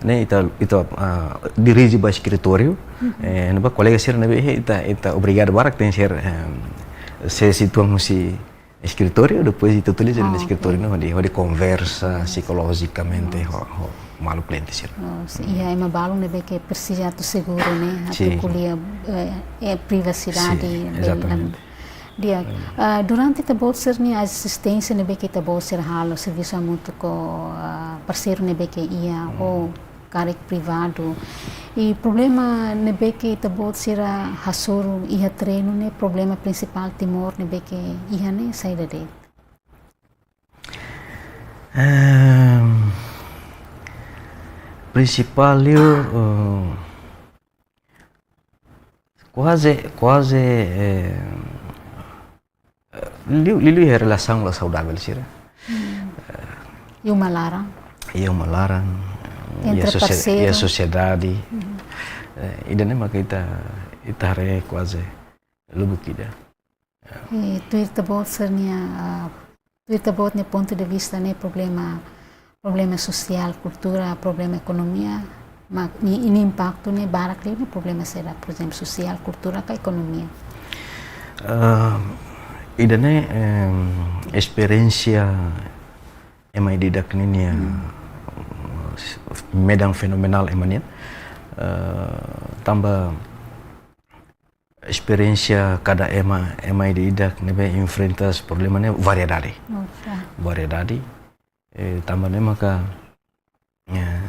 ne'e ita, ita, ah, dirije ba eskritóriu, eh, ne'ebá kolega sira ne'ebé iha ita, ita obrigadu barak tenke ser, eh, sei situa husi eskritóriu, depois ita utiliza iha eskritóriu ne'e hodi, hodi konversa psikolojikamente ho, ho maluk kliente sira. Oh, sin, iha ema balun ne'ebé ke presiza atu seguru ne'e, atu ko'alia, eh, eh, privasidade, sin, ezatamente. Di'ak, ah, durante ita-boot sira-nia asisténsia ne'ebé ke ita-boot sira halo, servisu hamutuk ho, ah, parseiru ne'ebé ke iha, ho karik privadu. I problema ne'ebé ke ita-boot sira hasoru iha terrenu ne'e, problema prinsipál Timor ne'ebé ke iha ne'e saida de'it? Ehm, prinsipál liu, eh, kuaze, kuaze, eh, liu, liu, liu iha relasaun la saudavel sira. Hmm. Eh, iha uma laran. Iha uma laran, entre iha sosie-, parseiru, iha sosiedade. Hmm. Eh, ida-ne'e maka ita, ita haree kuaze lubuk ida. Eh, tuir ita-boot sira-nia, ah, tuir ita-boot nia pontu de vista ne'e problema, problema sosiál, kultura, problema ekonomia, mak nia, nia impaktu ne'e barak liu ne'e problema saida, por ezemplu, sosiál, kultura ka ekonomia? Ah, ida-ne'e, em, esperiénsia ema ida-idak ninia, hmm, medan fenomenál ema nian. Eh, tanba esperiénsia kada ema, ema ida-idak ne'ebé enfrenta problema ne'e variedade. Oke. Variedade. Eh, tanba ne'e maka, eh,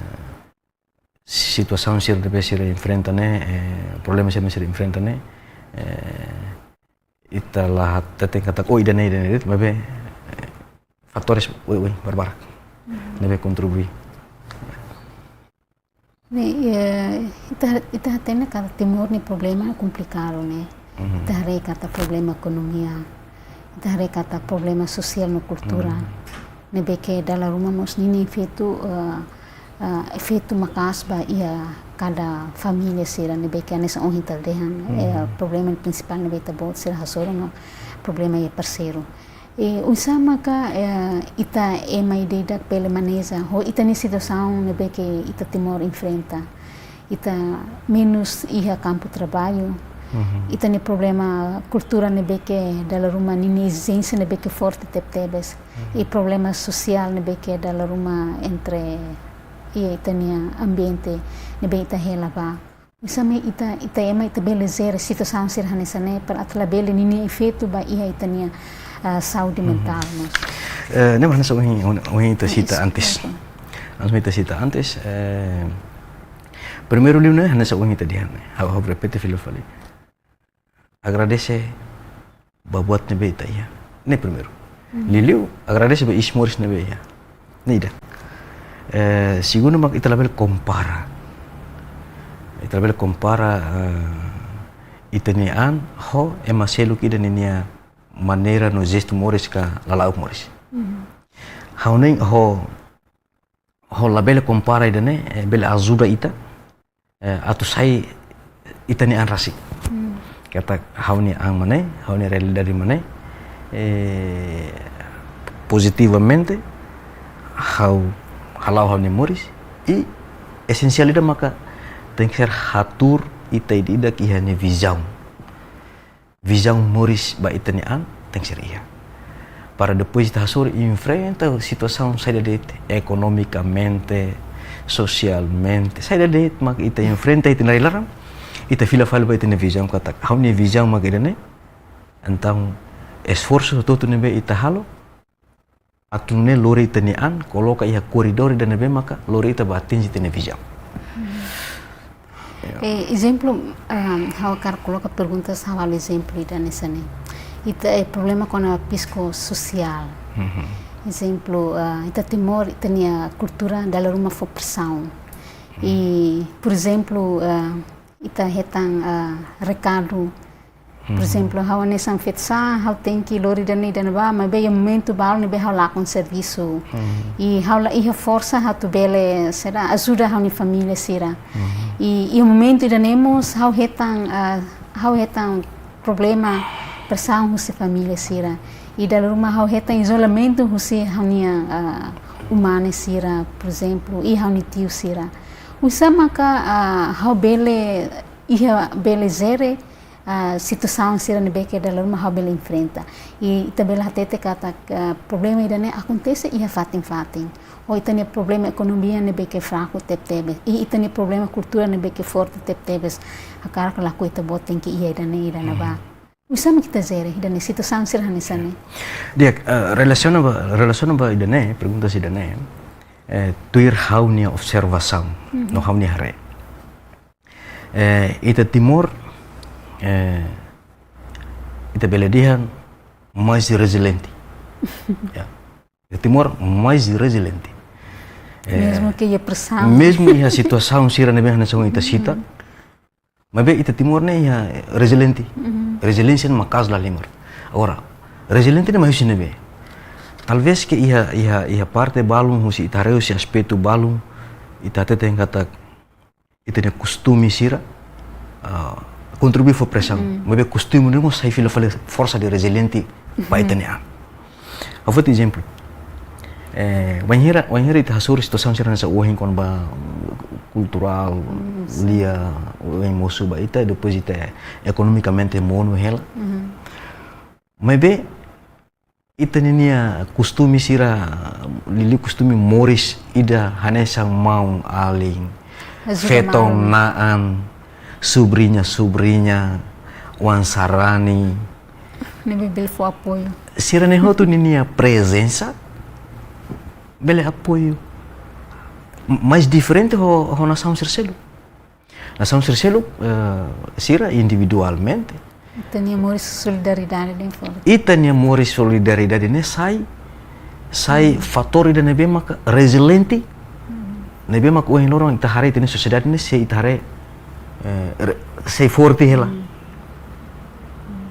situasaun sira ne'ebé sira enfrenta ne'e, eh, problema sira ne'ebé sira enfrenta ne'e, eh, ita la hateten katak, oh, ida-ne'e, ida-ne'e, maibé, eh, fatores oioin, oioin, barbarak. Hmm. Ne'ebé kontribui. Ne'e, eh, ita, ita hatene katak Timor nia problema komplikadu ne'e. Mhm. Ita haree katak problema ekonomia, ita haree katak problema sosiál no kultura. Mhm. Ne'ebé ke dala ruma mós ninia efeitu, eh, eh, efeitu maka'as ba iha kada família sira ne'ebé ke hanesan ohin ita dehan, eh, mhm, problema prinsipál ne'ebé ita-boot sira hasoru no problema iha parseiru. I oinsá maka, eh, ita ema ida-idak bele maneja ho ita-nia situasaun ne'ebé ke ita Timor enfrenta. Ita menus iha kampu traballu. Mhm. Ita-nia problema kultura ne'ebé ke dala ruma ninia ezijénsia ne'ebé ke forte tebetebes. Mhm. I problema sosiál ne'ebé ke dala ruma entre, iha ita-nia ambiente ne'ebé ita hela ba. Oinsá mak ita, ita ema ita bele jere situasaun sira hanesan ne'e para atu labele ninia efeitu ba iha ita-nia, ah, saúde, mhm, mentál mós. Eh, ne'e mak hanesan ohin, ohin ita, ah, sita, isu, antes. Oke. Hanesan ita sita antes, eh, primeiru liu ne'e hanesan ohin ita dehan ne'e. Ha'u, ha'u repete fila fali. Agradese ba buat ne'ebé ita iha. Ne'e primeiru. Mhm. Liuliu, agradese ba iis-moris ne'ebé iha. Ne'e ida. Eh, segundu mak ita labele kompara. Ita labele kompara, eh, ita-nia an ho ema seluk ida ninia maneira no jestu moris ka lala'ok moris. Mhm. Ha'u hanoin ho, ho labele kompara ida-ne'e, eh, bele ajuda ita, eh, atu sai ita-nia an rasik. Hmm. Katak ha'u-nia an mak ne'e, ha'u-nia realidade mak ne'e, eh, pozitivamente, ha'u hala'o ha'u-nia moris, i esensiál ida maka tenke ser hatuur ita ida-idak iha nia vizaun. Vizaun moris ba ita-nia an tenke ser iha. Para depois ita hasoru enfrenta situasaun saida de'it, ekonomikamente, sosialmente, saida de'it mak ita enfrenta iha ita-nia rai-laran, ita fila fali ba ita-nia vizaun katak, ha'u-nia vizaun mak ida-ne'e. Entaun, esforsu hotu-hotu ne'ebé ita halo, atu nune'e lori ita-nia an, koloka iha koridór ida ne'ebé maka lori ita ba atinje ita-nia vizaun. Hmm. Ya. Eh, ezemplu, ah, ha'u hakarak koloka pergunta, ha'u halo ezemplu ida hanesan ne'e. Ita, eh, problema kona-ba psikososiál. Mhm. Ezemplu, ah, ita Timor, ita-nia kultura dala ruma fó presaun. I, por ezemplu, ah, ita hetan, ah, rekadu. Por ezemplu, ha'u hanesan futsal, ha'u tenke lori ida-ne'e ida-ne'ebá, maibé iha momentu balu ne'ebé ha'u lakon servisu. I ha'u la iha forsa atu bele, saida, ajuda ha'u-nia família sira. I, iha momentu ida-ne'e mós ha'u hetan, ah, ha'u hetan problema, presaun husi família sira. I dala ruma ha'u hetan izolamentu husi ha'u-nia, ah, uma-na'in sira, por ezemplu, i ha'u-nia tiu sira. Oinsá maka, ah, ha'u bele, iha bele jere, ah, situasaun sira ne'ebé ke dala ruma ha'u bele enfrenta. I ita bele hatete katak, ah, problema ida-ne'e akontese iha fatin-fatin. Ou ita-nia problema ekonomia ne'ebé ke fraku tebetebes. I ita-nia problema kultura ne'ebé ke forte tebetebes. Hakarak ka lakohi, ita-boot tenke iha ida-ne'e ida-ne'ebá. Oinsá mak ita jere ida-ne'e, situasaun sira hanesan ne'e? Di'ak, eh, relasiona ba, relasiona ba ida-ne'e, pergunta ida-ne'e, eh, tuir ha'u-nia observasaun, no ha'u-nia haree. Eh, ita Timor, eh, ita bele dehan mais reziliente. Ya. Ita Timor mais reziliente. Eh, mezmu ke iha presaun, mezmu iha situasaun sira ne'ebé hanesan ita sita, maibé ita Timor ne'e iha, eh, reziliente. Reziliénsia ne'e maka'as lahalimar. Agora, reziliente ne'e mai husi ne'ebé? Talvés ke iha, iha, iha parte balun husi ita haree husi aspetu balun, ita hateten katak ita-nia kostume sira, ah, kontribui fó presaun. Maibé kostume ne'e mós sai fila fali forsa de reziliente ba ita-nia an. Ha'u foti ezemplu. Eh, wainhira, wainhira ita hasoru situasaun sira hanesan ohin kona-ba kulturál, lia, oin mosu ba ita, depois ita ekonomikamente monu hela. Maibé ita ninia kostume sira, liuliu kostume moris ida hanesan maun-alin, ajuda feton maun, na'an, subriña, subriña, oan sarani. Ne'ebé bele fó apoiu. Sira-ne'e hotu ninia prezensa bele apoiu. M-, mais diferente ho, ho nasaun sira seluk. Nasaun sira seluk, eh, sira individualmente. Ita-nia moris solidariedade ne'e forte. Ita-nia moris solidariedade ne'e sai, sai fatór ida ne'ebé maka reziliente. Ne'ebé maka ohin loron ita haree ita-nia sosiedade ne'e, se ita haree, eh, re-, sei forte hela.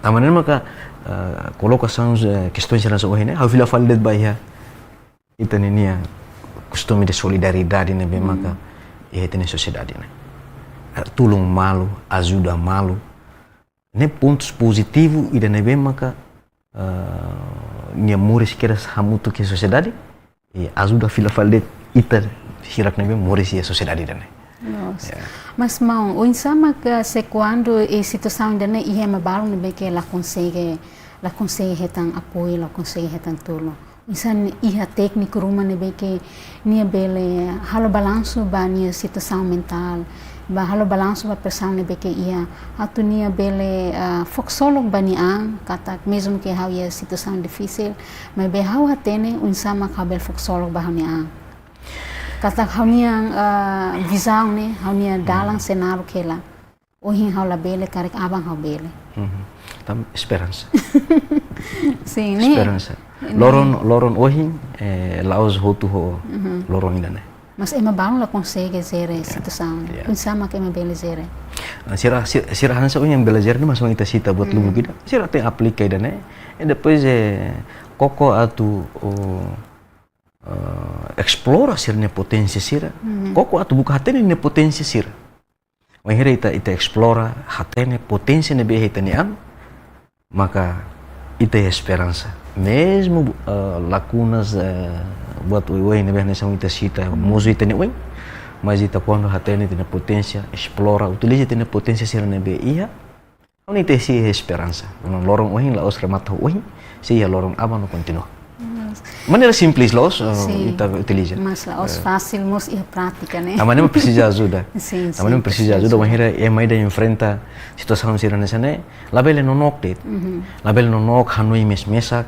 Tanba ne'e maka, eh, kolokasaun, eh, kestoin sira hanesan ohin ne'e, ha'u fila fali de'it ba iha ita ninia kostume de solidariedade ne'ebé maka iha ita-nia sosiedade ne'e. Eh, tulun malu, ajuda malu. Ne'e pontus pozitivu ida ne'ebé maka, eh, nia moris kedas hamutuk iha sosiedade, i ajuda fila fali de'it ita hirak ne'ebé moris iha sosiedade ida-ne'e. Loos. Ya. Mas maun, oinsá maka se kuandu iha situasaun ida-ne'e iha ema balun ne'ebé ke la konsege, la konsege hetan apoiu, la konsege hetan tulun? Oinsá nia iha tékniku ruma ne'ebé ke nia bele halo balansu ba nia situasaun mentál, ba halo balansu ba presaun ne'ebé ke iha, atu nia bele, ah, fó ksolok ba nia an, katak mezmu ke ha'u iha situasaun difisil, maibé ha'u hatene oinsá mak ha'u bele fó ksolok ba ha'u-nia an. Katak ha'u-nia, ah, vizaun ne'e, ha'u-nia dalan sei naruk hela. Ohin ha'u labele, karik aban ha'u bele. Tan esperansa. Sin, ne'e? Esperansa. Ne'e. Loron, loron ohin, eh, la'ós hotu ho loron ida-ne'e. Mas ema balun la konsege jere situasaun. Ya. Oinsá mak ema bele jere? Ah, sira, sira, sira hanesan ohin bele jere ne'e, mas ohin ita sita buat lubuk ida. Sira tenke aplika ida-ne'e. I depois, eh, koko atu, oh, eh, esplora sira-nia poténsia sira. Koko atu buka hatene nia poténsia sira. Wainhira ita, ita esplora, hatene poténsia ne'ebé iha ita-nia an, maka ita iha esperansa. Mezmu, eh, lakunas, eh, buat oioin ne'ebé hanesan ita sita, mosu ita-nia oin, mas ita kuandu hatene ita-nia poténsia, esplora, utiliza ita-nia poténsia sira ne'ebé iha, ha'u-nia ita sei iha esperansa. Loron ohin la'ós remata ohin, sei iha loron aban no kontinua. Maneira simples loos, eh, ita utiliza. Mas la'ós fasil mós iha prátika, ne'e? Tanba ne'e mak presiza ajuda. Sin, sin, presiza ajuda. Wainhira ema ida enfrenta situasaun sira hanesan ne'e, labele nonook de'it. Labele nonook, hanoin mes-mesak.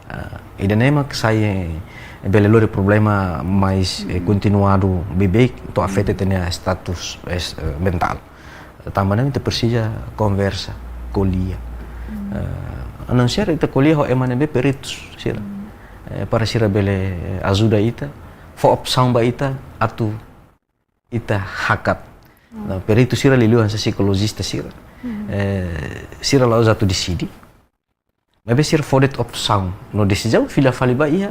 Ah, ida-ne'e mak sai, eh, bele lori problema mais, eh, kontinuadu beibeik, to'o afeta ita-nia status, eh, mentál. Tanba ne'e ita presiza konversa, ko'alia. Eh, a não ser ita ko'alia ho ema ne'ebé peritus sira. Eh, para sira bele, eh, ajuda ita, fó opsaun ba ita atu ita hakat. No, peritu sira liuliu hanesan psikolojista sira. Eh, sira la'ós atu deside. Maibé sira fó de'it opsaun. No desizaun fila fali ba iha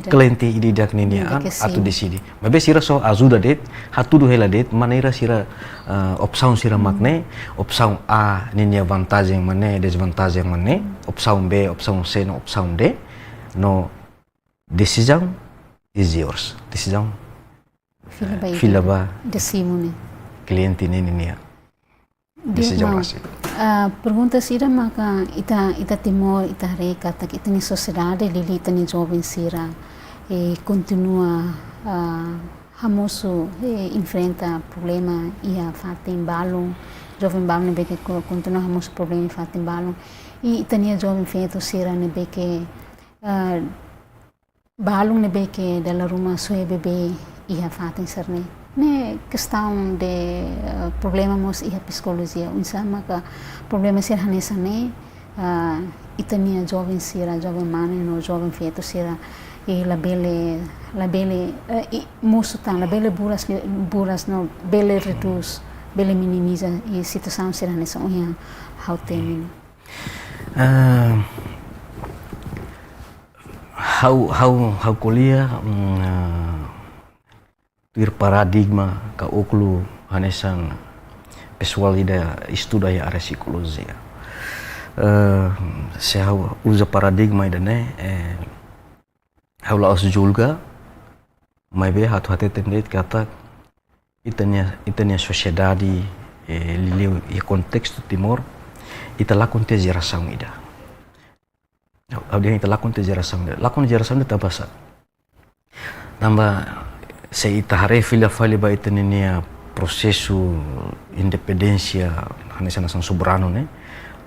kliente ida-idak ninia an atu deside. Maibé sira só ajuda de'it, hatudu hela de'it maneira sira, eh, opsaun sira mak ne'e, opsaun A ninia vantajen mak ne'e, dezvantajen mak ne'e, opsaun B, opsaun C, no opsaun D. No desizaun is yours. Desizaun fila ba, fila ba ida simu ne'e, kliente ne'e ninia desizaun rasik. Ah, pergunta sira maka ita, ita Timor, ita haree katak ita-nia sosiedade liuliu ita-nia joven sira, eh, kontinua, ah, hamosu, eh, enfrenta problema iha fatin balun, joven balun ne'ebé ke ko-, kontinua hamosu problema iha fatin balun. I ita-nia joven feto sira ne'ebé ke, ah, balun ne'ebé ke dala ruma soe bebé iha fatin sira-ne'e. Ne'e kestaun de, eh, problema mós iha psikolojia. Oinsá maka problema sira hanesan ne'e, ah, ita-nia joven sira, joven mane no joven feto sira, i labele, labele, eh, i mosu tan, labele buras, buras no bele redús, bele minimiza i situasaun sira hanesan ohin ha'u temi. Ah, ha'u, ha'u, ha'u ko'alia, mm, ah, tuir paradigma ka ókulu hanesan pesoál ida estuda iha área psikolojia. Eh, se ha'u uza paradigma ida-ne'e, eh, ha'u la'ós julga, maibé atu hateten de'it katak ita-nia, ita-nia sosiedade, eh, liuliu iha kontestu Timor, ita lakon tiha jerasaun ida. Ha'u dehan ita lakon tiha jerasaun ida. Lakon jerasaun ida tanbasá? Tanba se ita haree fila fali ba ita ninia prosesu independénsia hanesan nasaun soberanu ne'e,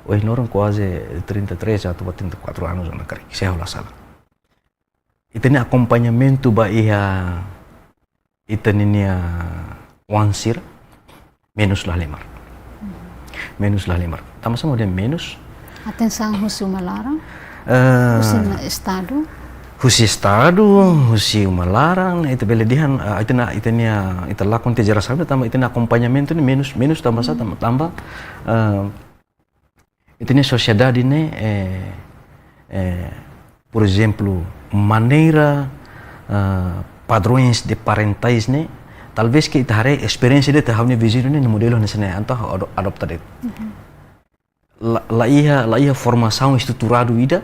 ohin loron kuaze trinta e três atu ba trinta e quatro anos ona karik, se ha'u la sala. Ita-nia akompañamentu ba iha ita ninia oan sira menus la halimar. Menus la halimar. Tanbasá mak dehan menus? Atensaun husi uma laran? Eh, husi na-, estadu? Husi estadu, husi uma laran, ita bele dehan, eh, ita-nia, ita-nia, ita lakon tiha jerasaun ida tanba ita-nia akompañamentu ne'e menus, menus tanbasá, tanba, tanba, eh, ita-nia sosiedade ne'e, eh, eh, por ezemplu, maneira, ah, padrões de parentais ne'e, talvés ke ita haree esperiénsia de'it ha'u-nia viziñu ne'e, modelu hanesan ne'e, entaun ha'u ado-, adopta de'it. Mhm. La, la iha, la iha formasaun estruturadu ida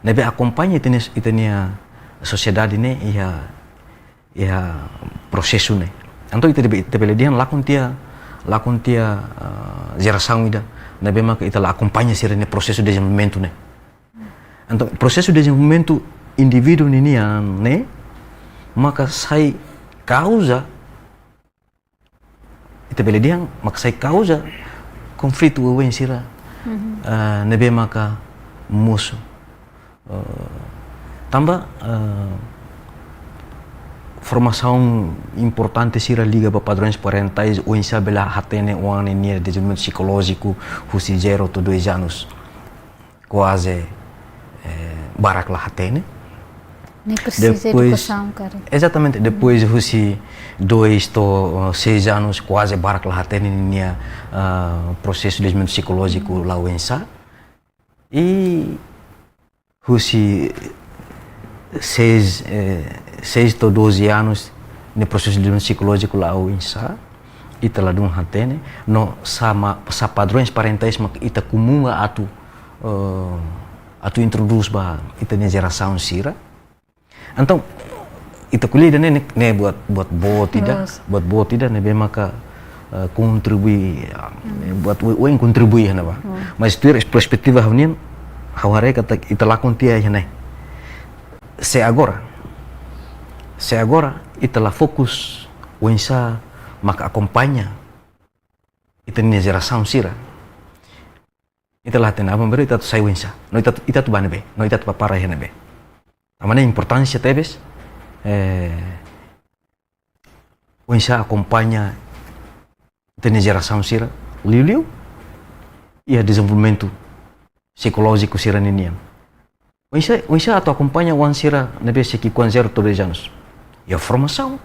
ne'ebé akompaña ita-nia, ita-nia sosiedade ne'e iha, iha prosesu ne'e. Entaun ita debe, ita bele dehan lakon tiha, lakon tiha, ah, jerasaun ida ne'ebé maka ita la akompaña sira-nia prosesu dezenvolvimentu ne'e. Entaun prosesu dezenvolvimentu indivíduu ninian ne'e maka sai kauza, ita bele dehan maka sai kauza konflitu oioin sira, mhm, eh, ne'ebé maka mosu. Eh, tanba, eh, formasaun importante sira liga ba padrões parentais, oinsá bele hatene oan ninia dezenvolvimentu psikolójiku husi zero to'o dois anos. Kuaze, eh, barak la hatene. Ne'e presiza edukasaun karik. Depois, exatamente, depois husi dois to'o, eh, seis anos, kuaze barak la hatene ninia, ah, prosesu dezenvolvimentu psikolójiku la'o oinsá. I husi seis, eh, seis to'o doze anos, nia prosesu dezenvolvimentu psikolójiku la'o oinsá, ita ladún hatene, no sá mak, sá padrões parentais mak ita komu atu, eh, atu introdús ba ita-nia jerasaun sira. Entaun, ita ko'alia ida-ne'e, ne'e, ne'e buat, buat boot ida, yes, buat boot ida ne'ebé maka, eh, kontribui, ah, hmm, buat oioin kontribui iha ne'ebá. Hmm. Mas tuir perspetiva ha'u-nian, ha'u haree katak ita lakon tiha iha ne'e. Se agora, se agora ita la fokus oinsá maka akompaña ita-nia jerasaun sira, ita la hatene aban-bainrua ita atu sai oinsá, no ita, ita atu bá ne'ebé, no ita atu prepara iha ne'ebé. Tanba ne'e importánsia tebes, eh, oinsá akompaña ita-nia jerasaun sira, liuliu iha dezenvolvimentu psikolójiku sira ninian. Oinsá, oinsá atu akompaña oan sira ne'ebé sei ki'ikoan zero to'o dois anos. Iha formasaun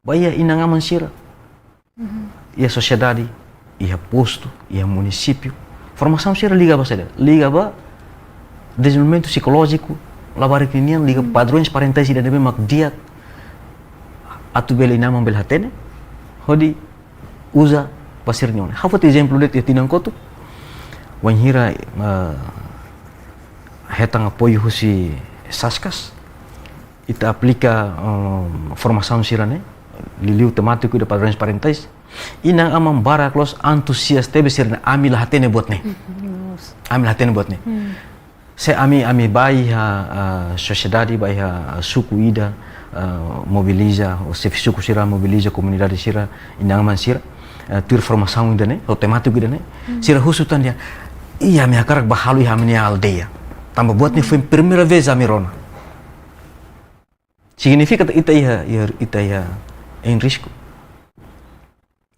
ba iha inan-aman sira. iha sosiedade, iha postu, iha munisípiu. Formasaun sira liga ba saida? Liga ba dezenvolvimentu psikolójiku labarik ninian, liga padrões parentais ida ne'ebé mak di'ak atu bele inan-aman bele hatene, hodi uza ba sira-nia oan. Ha'u foti ezemplu de'it iha tinan kotuk. Wainhira, eh, hetan apoiu husi Saskas, ita aplika, eh, formasaun sira-ne'e, liuliu temátiku ida padrões parentais. Inan-aman barak loos antusias tebes sira-ne'e, ami la hatene buat ne'e. Ami la hatene buat ne'e. Se ami, ami bá iha, ah, sosiedade, bá iha, ah, suku ida, ah, mobiliza, ou xefe suku sira mobiliza komunidade sira, inan-aman sira, ah, tuir formasaun ida-ne'e, ou temátiku ida-ne'e, sira husu tan dehan, "Iya, ami hakarak bá halo iha ami-nia aldeia. Tanba buat ne'e foin primeira vez ami rona." Signifika ita iha, iha, ita iha em risku.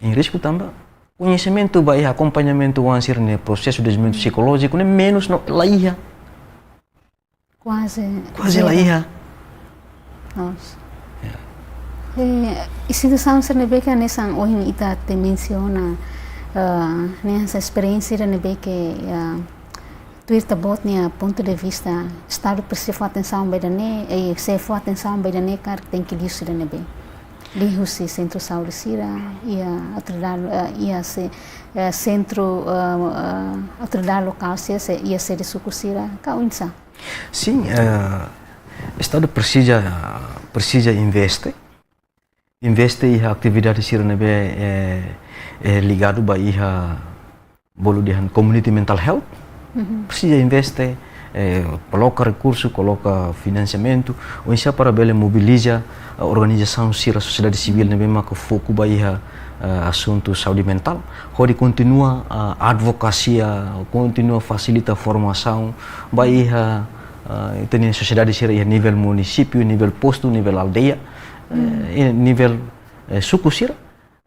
Em risku tanba koñesimentu ba iha akompañamentu oan sira-nia prosesu dezenvolvimentu psikolójiku ne'e menus no la iha. Kuaze zero. Kuaze la iha. Nos. Ya. Eh, iha situasaun sira ne'ebé ke hanesan ohin ita tenke mensiona, eh, ne'e hanesan esperiénsia sira ne'ebé ke, eh, tuir ita-boot nia pontu de vista, Estadu presiza fó atensaun ba ida-ne'e, eh, sei fó atensaun ba ida-ne'e karik tenke liuhusi ida ne'ebé? Liuhusi sentru saúde sira, iha autoridade, eh, iha se-, eh, sentru, eh, eh, autoridade lokál sira, se-, iha sede suku sira, ka oinsá? Sin, eh, Estadu presiza, presiza investe. Investe iha atividade sira ne'ebé, eh, eh, ligadu ba iha bolu dehan community mental health. Presiza investe, eh, koloka rekursu, koloka finansiamentu, oinsá para bele mobiliza, eh, organizasaun sira sosiedade sivíl ne'ebé maka foku ba iha, eh, asuntu saúde mentál. Hodi kontinua, eh, advokasia, kontinua fasilita formasaun ba iha, eh, ita-nia sosiedade sira iha nivel munisípiu, nivel postu, nivel aldeia, eh, iha nivel, eh, suku sira,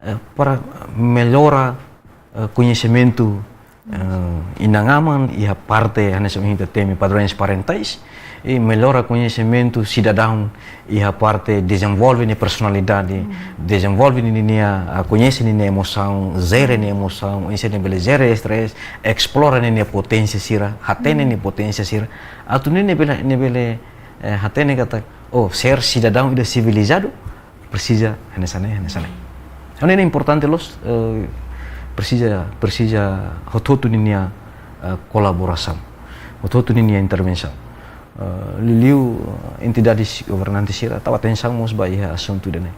eh, para mellora, eh, koñesimentu, eh, inan-aman iha parte hanesan ita temi padrões parentais, i mellora koñesimentu sidadaun iha parte dezenvolve nia personalidade, dezenvolve ninia, ah, koñese ninia emosaun, jere nia emosaun, oinsá nia bele jere estrés, esplora ninia poténsia sira, hatene nia poténsia sira, atu nia bele, nia bele, eh, hatene katak, oh, ser sidadaun ida sivilizadu presiza hanesan ne'e, hanesan ne'e. Ha'u hanoin importante loos, eh, presiza, presiza hotu-hotu ninia, eh, kolaborasaun, hotu-hotu ninia intervensaun. Eh, liuliu, eh, entidades governantes sira tau atensaun mós ba iha asuntu ida-ne'e.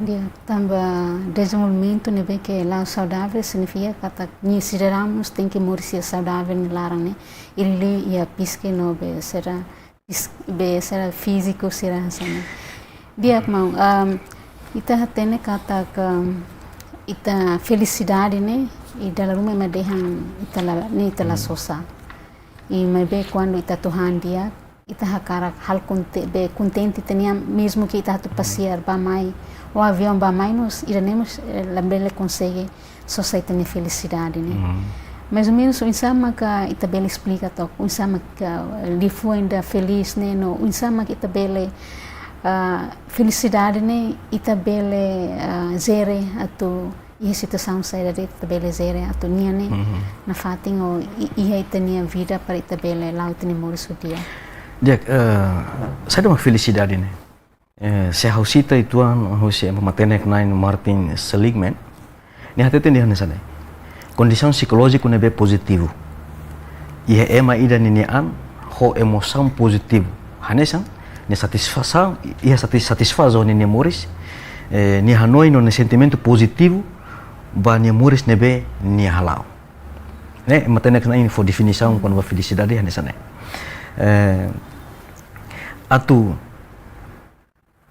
Di'ak, tanba dezenvolvimentu ne'ebé ke la'o saudável signifika katak nia sidadaun mós tenke moris iha saudável nia laran ne'e. Liuliu iha psíkiku no be sira pis-, be sira fíziku sira hanesan ne'e. Di'ak maun, um, ita hatene katak, um, ita felisidade ne'e, i dala ruma ema dehan ita la, ne'e ita la sosa. I maibé kuandu ita atu han di'ak, ita hakarak halo konte-, be kontente ita-nian, mezmu ke ita atu pasiar bá mai, ou aviaun bá mai mós, ida-ne'e mós, eh, labele konsege sosa ita-nia felisidade ne'e. Mais ou menus, oinsá maka ita bele esplika took, oinsá maka, eh, liafuan ida felís ne'e, no oinsá maka ita bele, ah, felisidade ne'e, ita bele, ah, jere atu iha situasaun saida de'it ita bele jere atu nia ne'e nafatin ou i-, iha ita-nia vida para ita bele la'o ita-nia moris ho di'ak. Di'ak, eh, saida mak felisidade ne'e? Eh, se ha'u sita uitoan husi ema matenek-na'in Martin Seligman, nia hateten dehan hanesan ne'e: kondisaun psikolójiku ne'ebé pozitivu iha ema ida ninia an ho emosaun pozitivu, hanesan nia satisfasaun, iha satis-, satisfás ho ninia moris, eh, nia hanoin no nia sentimentu pozitivu ba nia moris ne'ebé nia hala'o. Ne'e, matenek-na'in nia fó definisaun kona-ba felisidade hanesan ne'e. Eh, atu,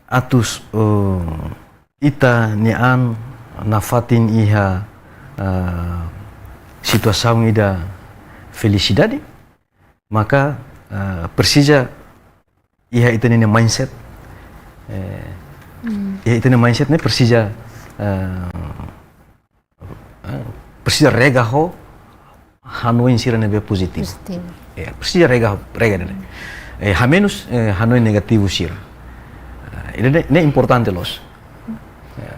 atu, eh, ita-nia an nafatin iha, eh, situasaun ida felisidade, maka, eh, presiza iha ita-nia mindset, eh, iha ita-nia mindset ne'e presiza, eh, eh, presiza rega ho hanoin sira ne'ebé pozitivu. Pozitivu. Ya, presiza rega, rega ne'e. Eh, hamenus, eh, hanoin negativu sira. Eh, ida-ne'e, ne'e importante loos. Ya.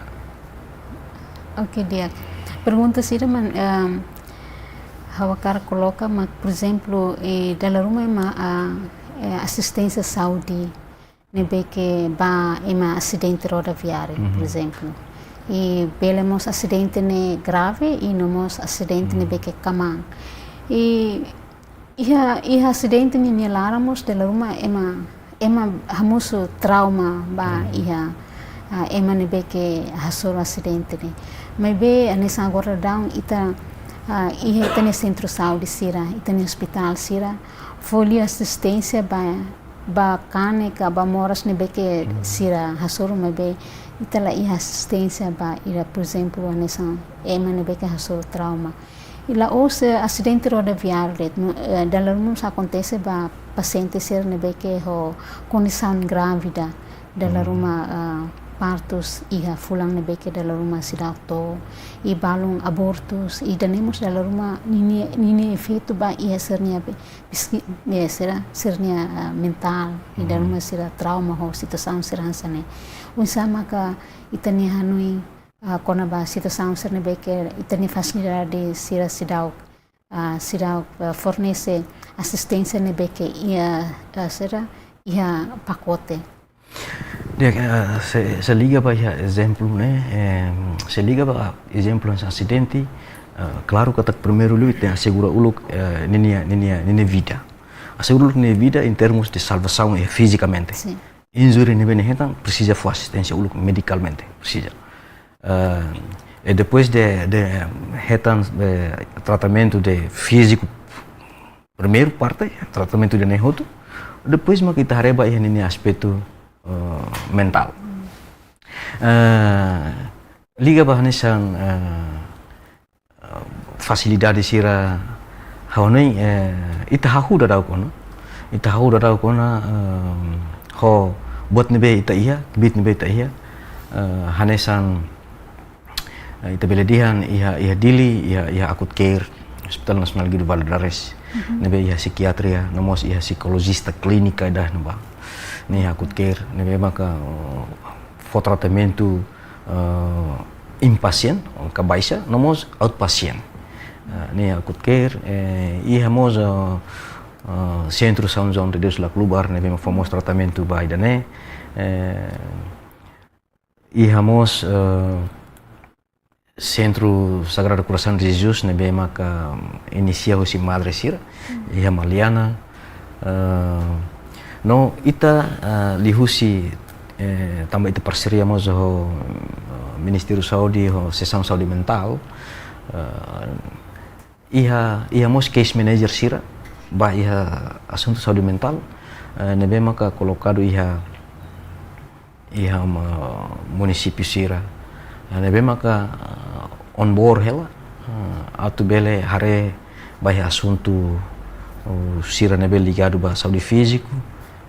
Oke, di'ak. Pergunta sira mak, ehm, ha'u hakarak koloka mak, por ezemplu, eh, dala ruma ema, ah, eh, asisténsia saúde ne'ebé ke ba ema asidente rodoviáriu, por Mhm. ezemplu. I bele mós asidente ne'e grave, i no mós asidente Mhm. ne'ebé ke kmaan. I iha, iha asidente ne'e nia laran mós dala ruma ema, ema hamosu trauma ba Mhm. iha, ah, ema ne'ebé ke hasoru asidente ne'e. Maibé, hanesan agora daudaun ita, ah, iha ita-nia sentru saúde sira, ita-nia ospitál sira, fó liu asisténsia ba, ba kanek ka ba moras ne'ebé ke Mhm. sira hasoru, maibé ita la iha asisténsia ba ida, por ezemplu, hanesan ema ne'ebé ke hasoru trauma. I la'ós, eh, asidente rodoviáriu de'it, no, eh, dala ruma mós akontese ba pasiente sira ne'ebé ke ho kondisaun grávida, dala Hmm. ruma, ah, partus iha fulan ne'ebé ke dala ruma seidauk to'o, i balun abortus, i ida-ne'e mós dala ruma ninia, ninia efeitu ba iha sira-nia be-, psiki-, eh, sira, sira-nia, ah, mentál, i dala Hmm. ruma sira trauma ho situasaun sira hanesan ne'e. Oinsá maka ita-nia hanoin, ah, kona-ba situasaun sira ne'ebé ke ita-nia fasilidade sira seidauk, ah, seidauk, ah, fornese asisténsia ne'ebé ke iha, ah, sira iha pakote. Di'ak, eh, se, se liga ba iha ezemplu ne'e, eh, se liga ba ezemplu hanesan asidente, eh, klaru katak primeiru liu ita asegura uluk, eh, ninia, ninia, ninia vida. Asegura uluk ninia vida em termos de salvasaun, eh, fizikamente. Sin. Injúria ne'ebé nia hetan, presiza fó asisténsia uluk medikalmente, presiza. Ah, i depois de, de hetan, eh, tratamentu de fíziku, primeiru parte, tratamentu ida-ne'e hotu, depois mak ita haree ba iha ninia aspetu, eh, mentál. Eh, liga ba hanesan, eh, eh, fasilidade sira ha'u hanoin, eh, ita hahú daudauk ona. Ita hahú daudauk ona, eh, ho buat ne'ebé ita iha, kbiit ne'ebé ita iha, eh, hanesan, eh, ita bele dehan iha, iha Dili, iha, iha Akut Care, Hospital Nasionál Guido Valadares, Mhm. ne'ebé iha psikiatria, no mós iha psikolojista klínika ida-ne'ebá. Ne'e iha Akut Care, ne'ebé maka, eh, fó tratamentu, eh, inpatient, ka baixa, no mós outpatient. Eh, ne'e iha Akut Care, eh, iha mós, eh, eh, Sentru São João de Deus Laclubar, ne'ebé fó mós tratamentu ba ida-ne'e. Eh, iha mós, eh, Sentru Sagrado Coração de Jesus, ne'ebé maka inisia husi madre sira, Hmm. iha Maliana. Eh, no ita, eh, liuhusi, eh, tanba ita parseria mós ho, eh, Ministériu Saúde, ho Sesaun Saúde Mentál, eh, iha, iha mós case manager sira ba iha asuntu saúde mentál, eh, ne'ebé maka kolokadu iha, iha ma-, munisípiu sira, eh, ne'ebé maka, eh, on board hela, eh, atu bele haree ba iha asuntu, uh, sira ne'ebé ligadu ba saúde fíziku,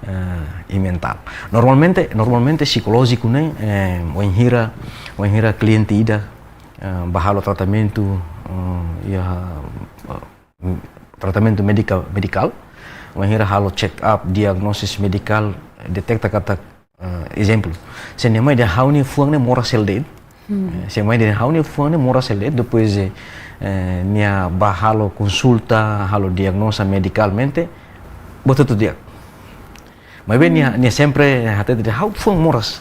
eh, i mentál. Normalmente, normalmente psikolójiku ne'e, eh, wainhira, wainhira kliente ida, eh, bá halo tratamentu, eh, iha, eh, tratamentu medika-, medikál, wainhira halo check up, diagnósis medikál, deteta katak, eh, ezemplu, se nia mai dehan ha'u-nia fuan ne'e moras hela de'it. Hmm. Eh, se mai dehan ha'u-nia fuan ne'e moras hela de'it, depois, eh, eh, nia bá halo konsulta, halo diagnoza medikalmente, buat hotu di'ak. Maibé nia, Hmm. nia sempre hatete dehan ha'u fuan moras.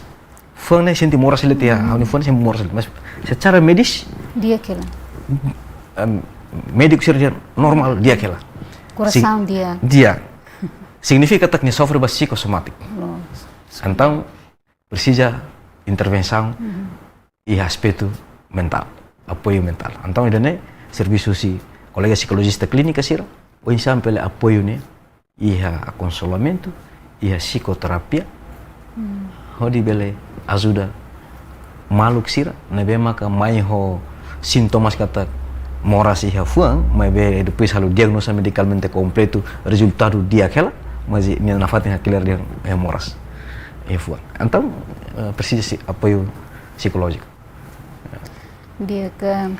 Fuan ne'e sente moras hela de'it, Hmm. ha'u-nia fuan sente moras hela de'it. Mas secara medis, Di'ak hela. em, médiku sira dehan normál, di'ak hela. Korasaun Sig-, di'ak. di'ak. Signifika katak nia sofre ba psikosomátiku. Loos. Entaun, presiza intervensaun Mhm. iha aspetu mentál, apoiu mentál. Entaun, ida-ne'e servisu husi kolega psikolojista klínika sira, oinsá mak bele apoiu nia iha akonselamentu, iha psikoterapia, Hmm. hodi bele ajuda maluk sira ne'ebé maka mai ho sintomas katak moras iha fuan, maibé depois halo diagnoza medikalmente kompletu, rezultadu di'ak hela, mas nia nafatin hakilar dehan moras iha fuan. Entaun, eh, presiza husi apoiu psikolójiku. Di'ak,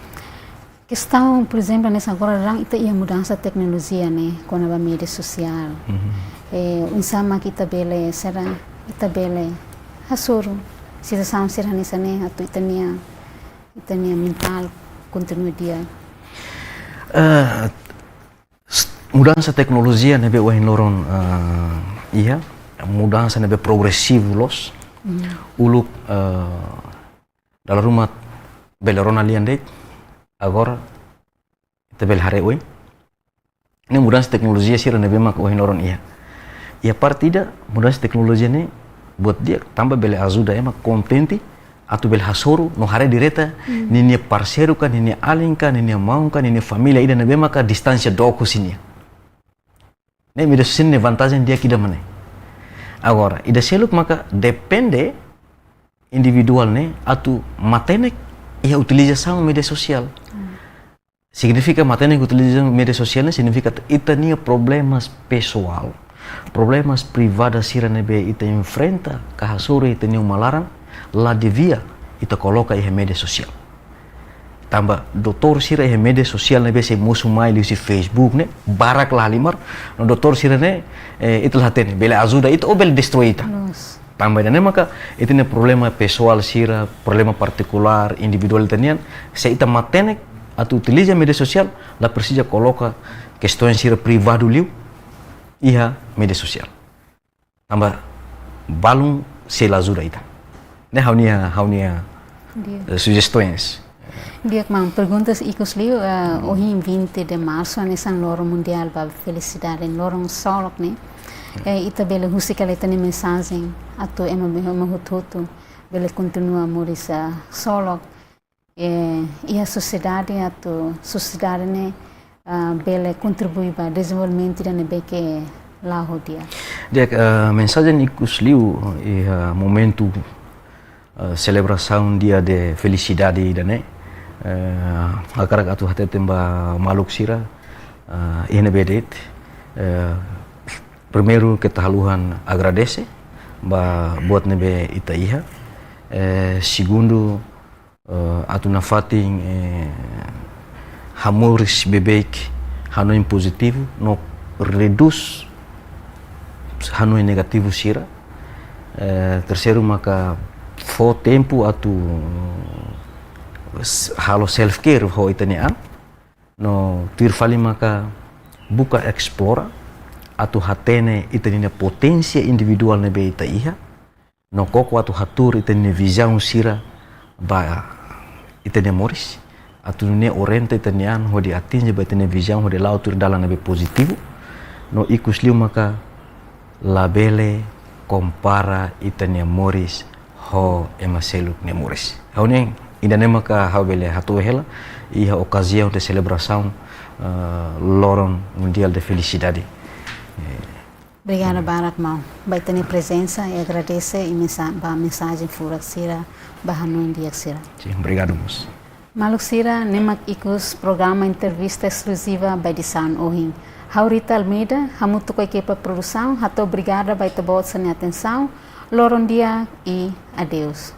kestaun, por ezemplu, hanesan agora daudaun ita iha mudansa teknolojia ne'e, kona-ba média sosiál. Mhm. Eh, oinsá mak ita bele, sira, ita bele hasoru situasaun sira hanesan ne'e atu ita-nia, Ita-nia mentál kontinua di'ak. Eh, s-, mudansa teknolojia ne'ebé ohin loron, eh, iha, mudansa ne'ebé progresivu loos. Hmm. Uluk, eh, dala ruma bele rona lian de'it, agora ita bele haree oin. Ne'e mudansa teknolojia sira ne'ebé mak ohin loron iha. Iha parte ida, mudansa teknolojia ne'e buat di'ak, tanba bele ajuda ema kontente atu bele hasoru no haree direta, hmm, ninia parseiru ka, ninia alin ka, ninia maun ka, ninia família ida ne'ebé maka distánsia dook husi nia. Ne'e média sosiál nia vantajen di'ak ida mak ne'e. Agora, ida seluk maka depende individuál ne'e atu matenek iha utilizasaun média sosiál. Hmm. Signifika matenek utiliza média sosiál ne'e signifika ita-nia problemas pesoál, problemas privada sira ne'ebé ita enfrenta ka hasoru iha ita-nia uma laran, la devia ita koloka iha média sosiál. Tanba doutór sira iha média sosiál ne'ebé sei mosu mai liuhusi Facebook ne'e, barak la halimar, no doutór sira ne'e, eh, ita la hatene, bele ajuda ita ou bele destroi ita. Loos. Tanba ida-ne'e maka ita-nia problema pesoál sira, problema partikulár, individuál ita-nian, se ita matenek atu utiliza média sosiál, la presiza koloka kestoens sira privadu liu iha média sosiál. Tanba balun sei la ajuda ita. Ne'e ha'u-nia, ha'u-nia, di'ak, eh, sujestoens. Di'ak maun, perguntas ikus liu, eh, ohin vinte de marsu, hanesan loron mundiál ba felisidade, loron ksolok ne'e. Eh, ita bele husik hela ita-nia mensajen atu ema, ema hotu-hotu bele kontinua moris, eh, ksolok. Eh, iha sosiedade atu sosiedade ne'e, ah, bele kontribui ba dezenvolvimentu ida ne'ebé ke la'o di'ak. Di'ak, eh, mensajen ikus liu iha momentu, eh, selebrasaun Dia de Felicidade ida-ne'e, eh, hakarak atu hateten ba maluk sira, eh, iha ne'ebé de'it, eh, primeiru keta haluhan agradese ba buat ne'ebé ita iha. Eh, segundu, eh, atu nafatin, eh, hamoris beibeik, hanoin pozitivu, no redús hanoin negativu sira. Eh, terseiru maka fó tempu atu s-, halo self care ho ita-nia an. No tuir fali maka buka esplora atu hatene ita-nia poténsia individuál ne'ebé ita iha. No koko atu hatuur ita-nia vizaun sira ba ita-nia moris, atu nune'e orienta ita-nia an hodi atinje ba ita-nia vizaun hodi la'o tuir dalan ne'ebé pozitivu. No ikus liu maka labele kompara ita-nia moris ho ema seluk nia moris. Ha'u-nian, ida-ne'e maka ha'u bele hato'o hela iha okaziaun de selebrasaun, eh, Loron Mundiál de Felicidade. Eh, Obrigada barak maun ba ita-nia prezensa, i agradese i mensa-, ba mensajen furak sira, ba hanoin di'ak sira. Sin, obrigadu mós. Maluk sira, ne'e mak ikus programa entrevista eskluziva ba edisaun ohin. Ha'u Rita Almeida, hamutuk ho ekipa produsaun, hato'o obrigada ba ita-boot sira-nia atensaun, loron di'ak i adeus.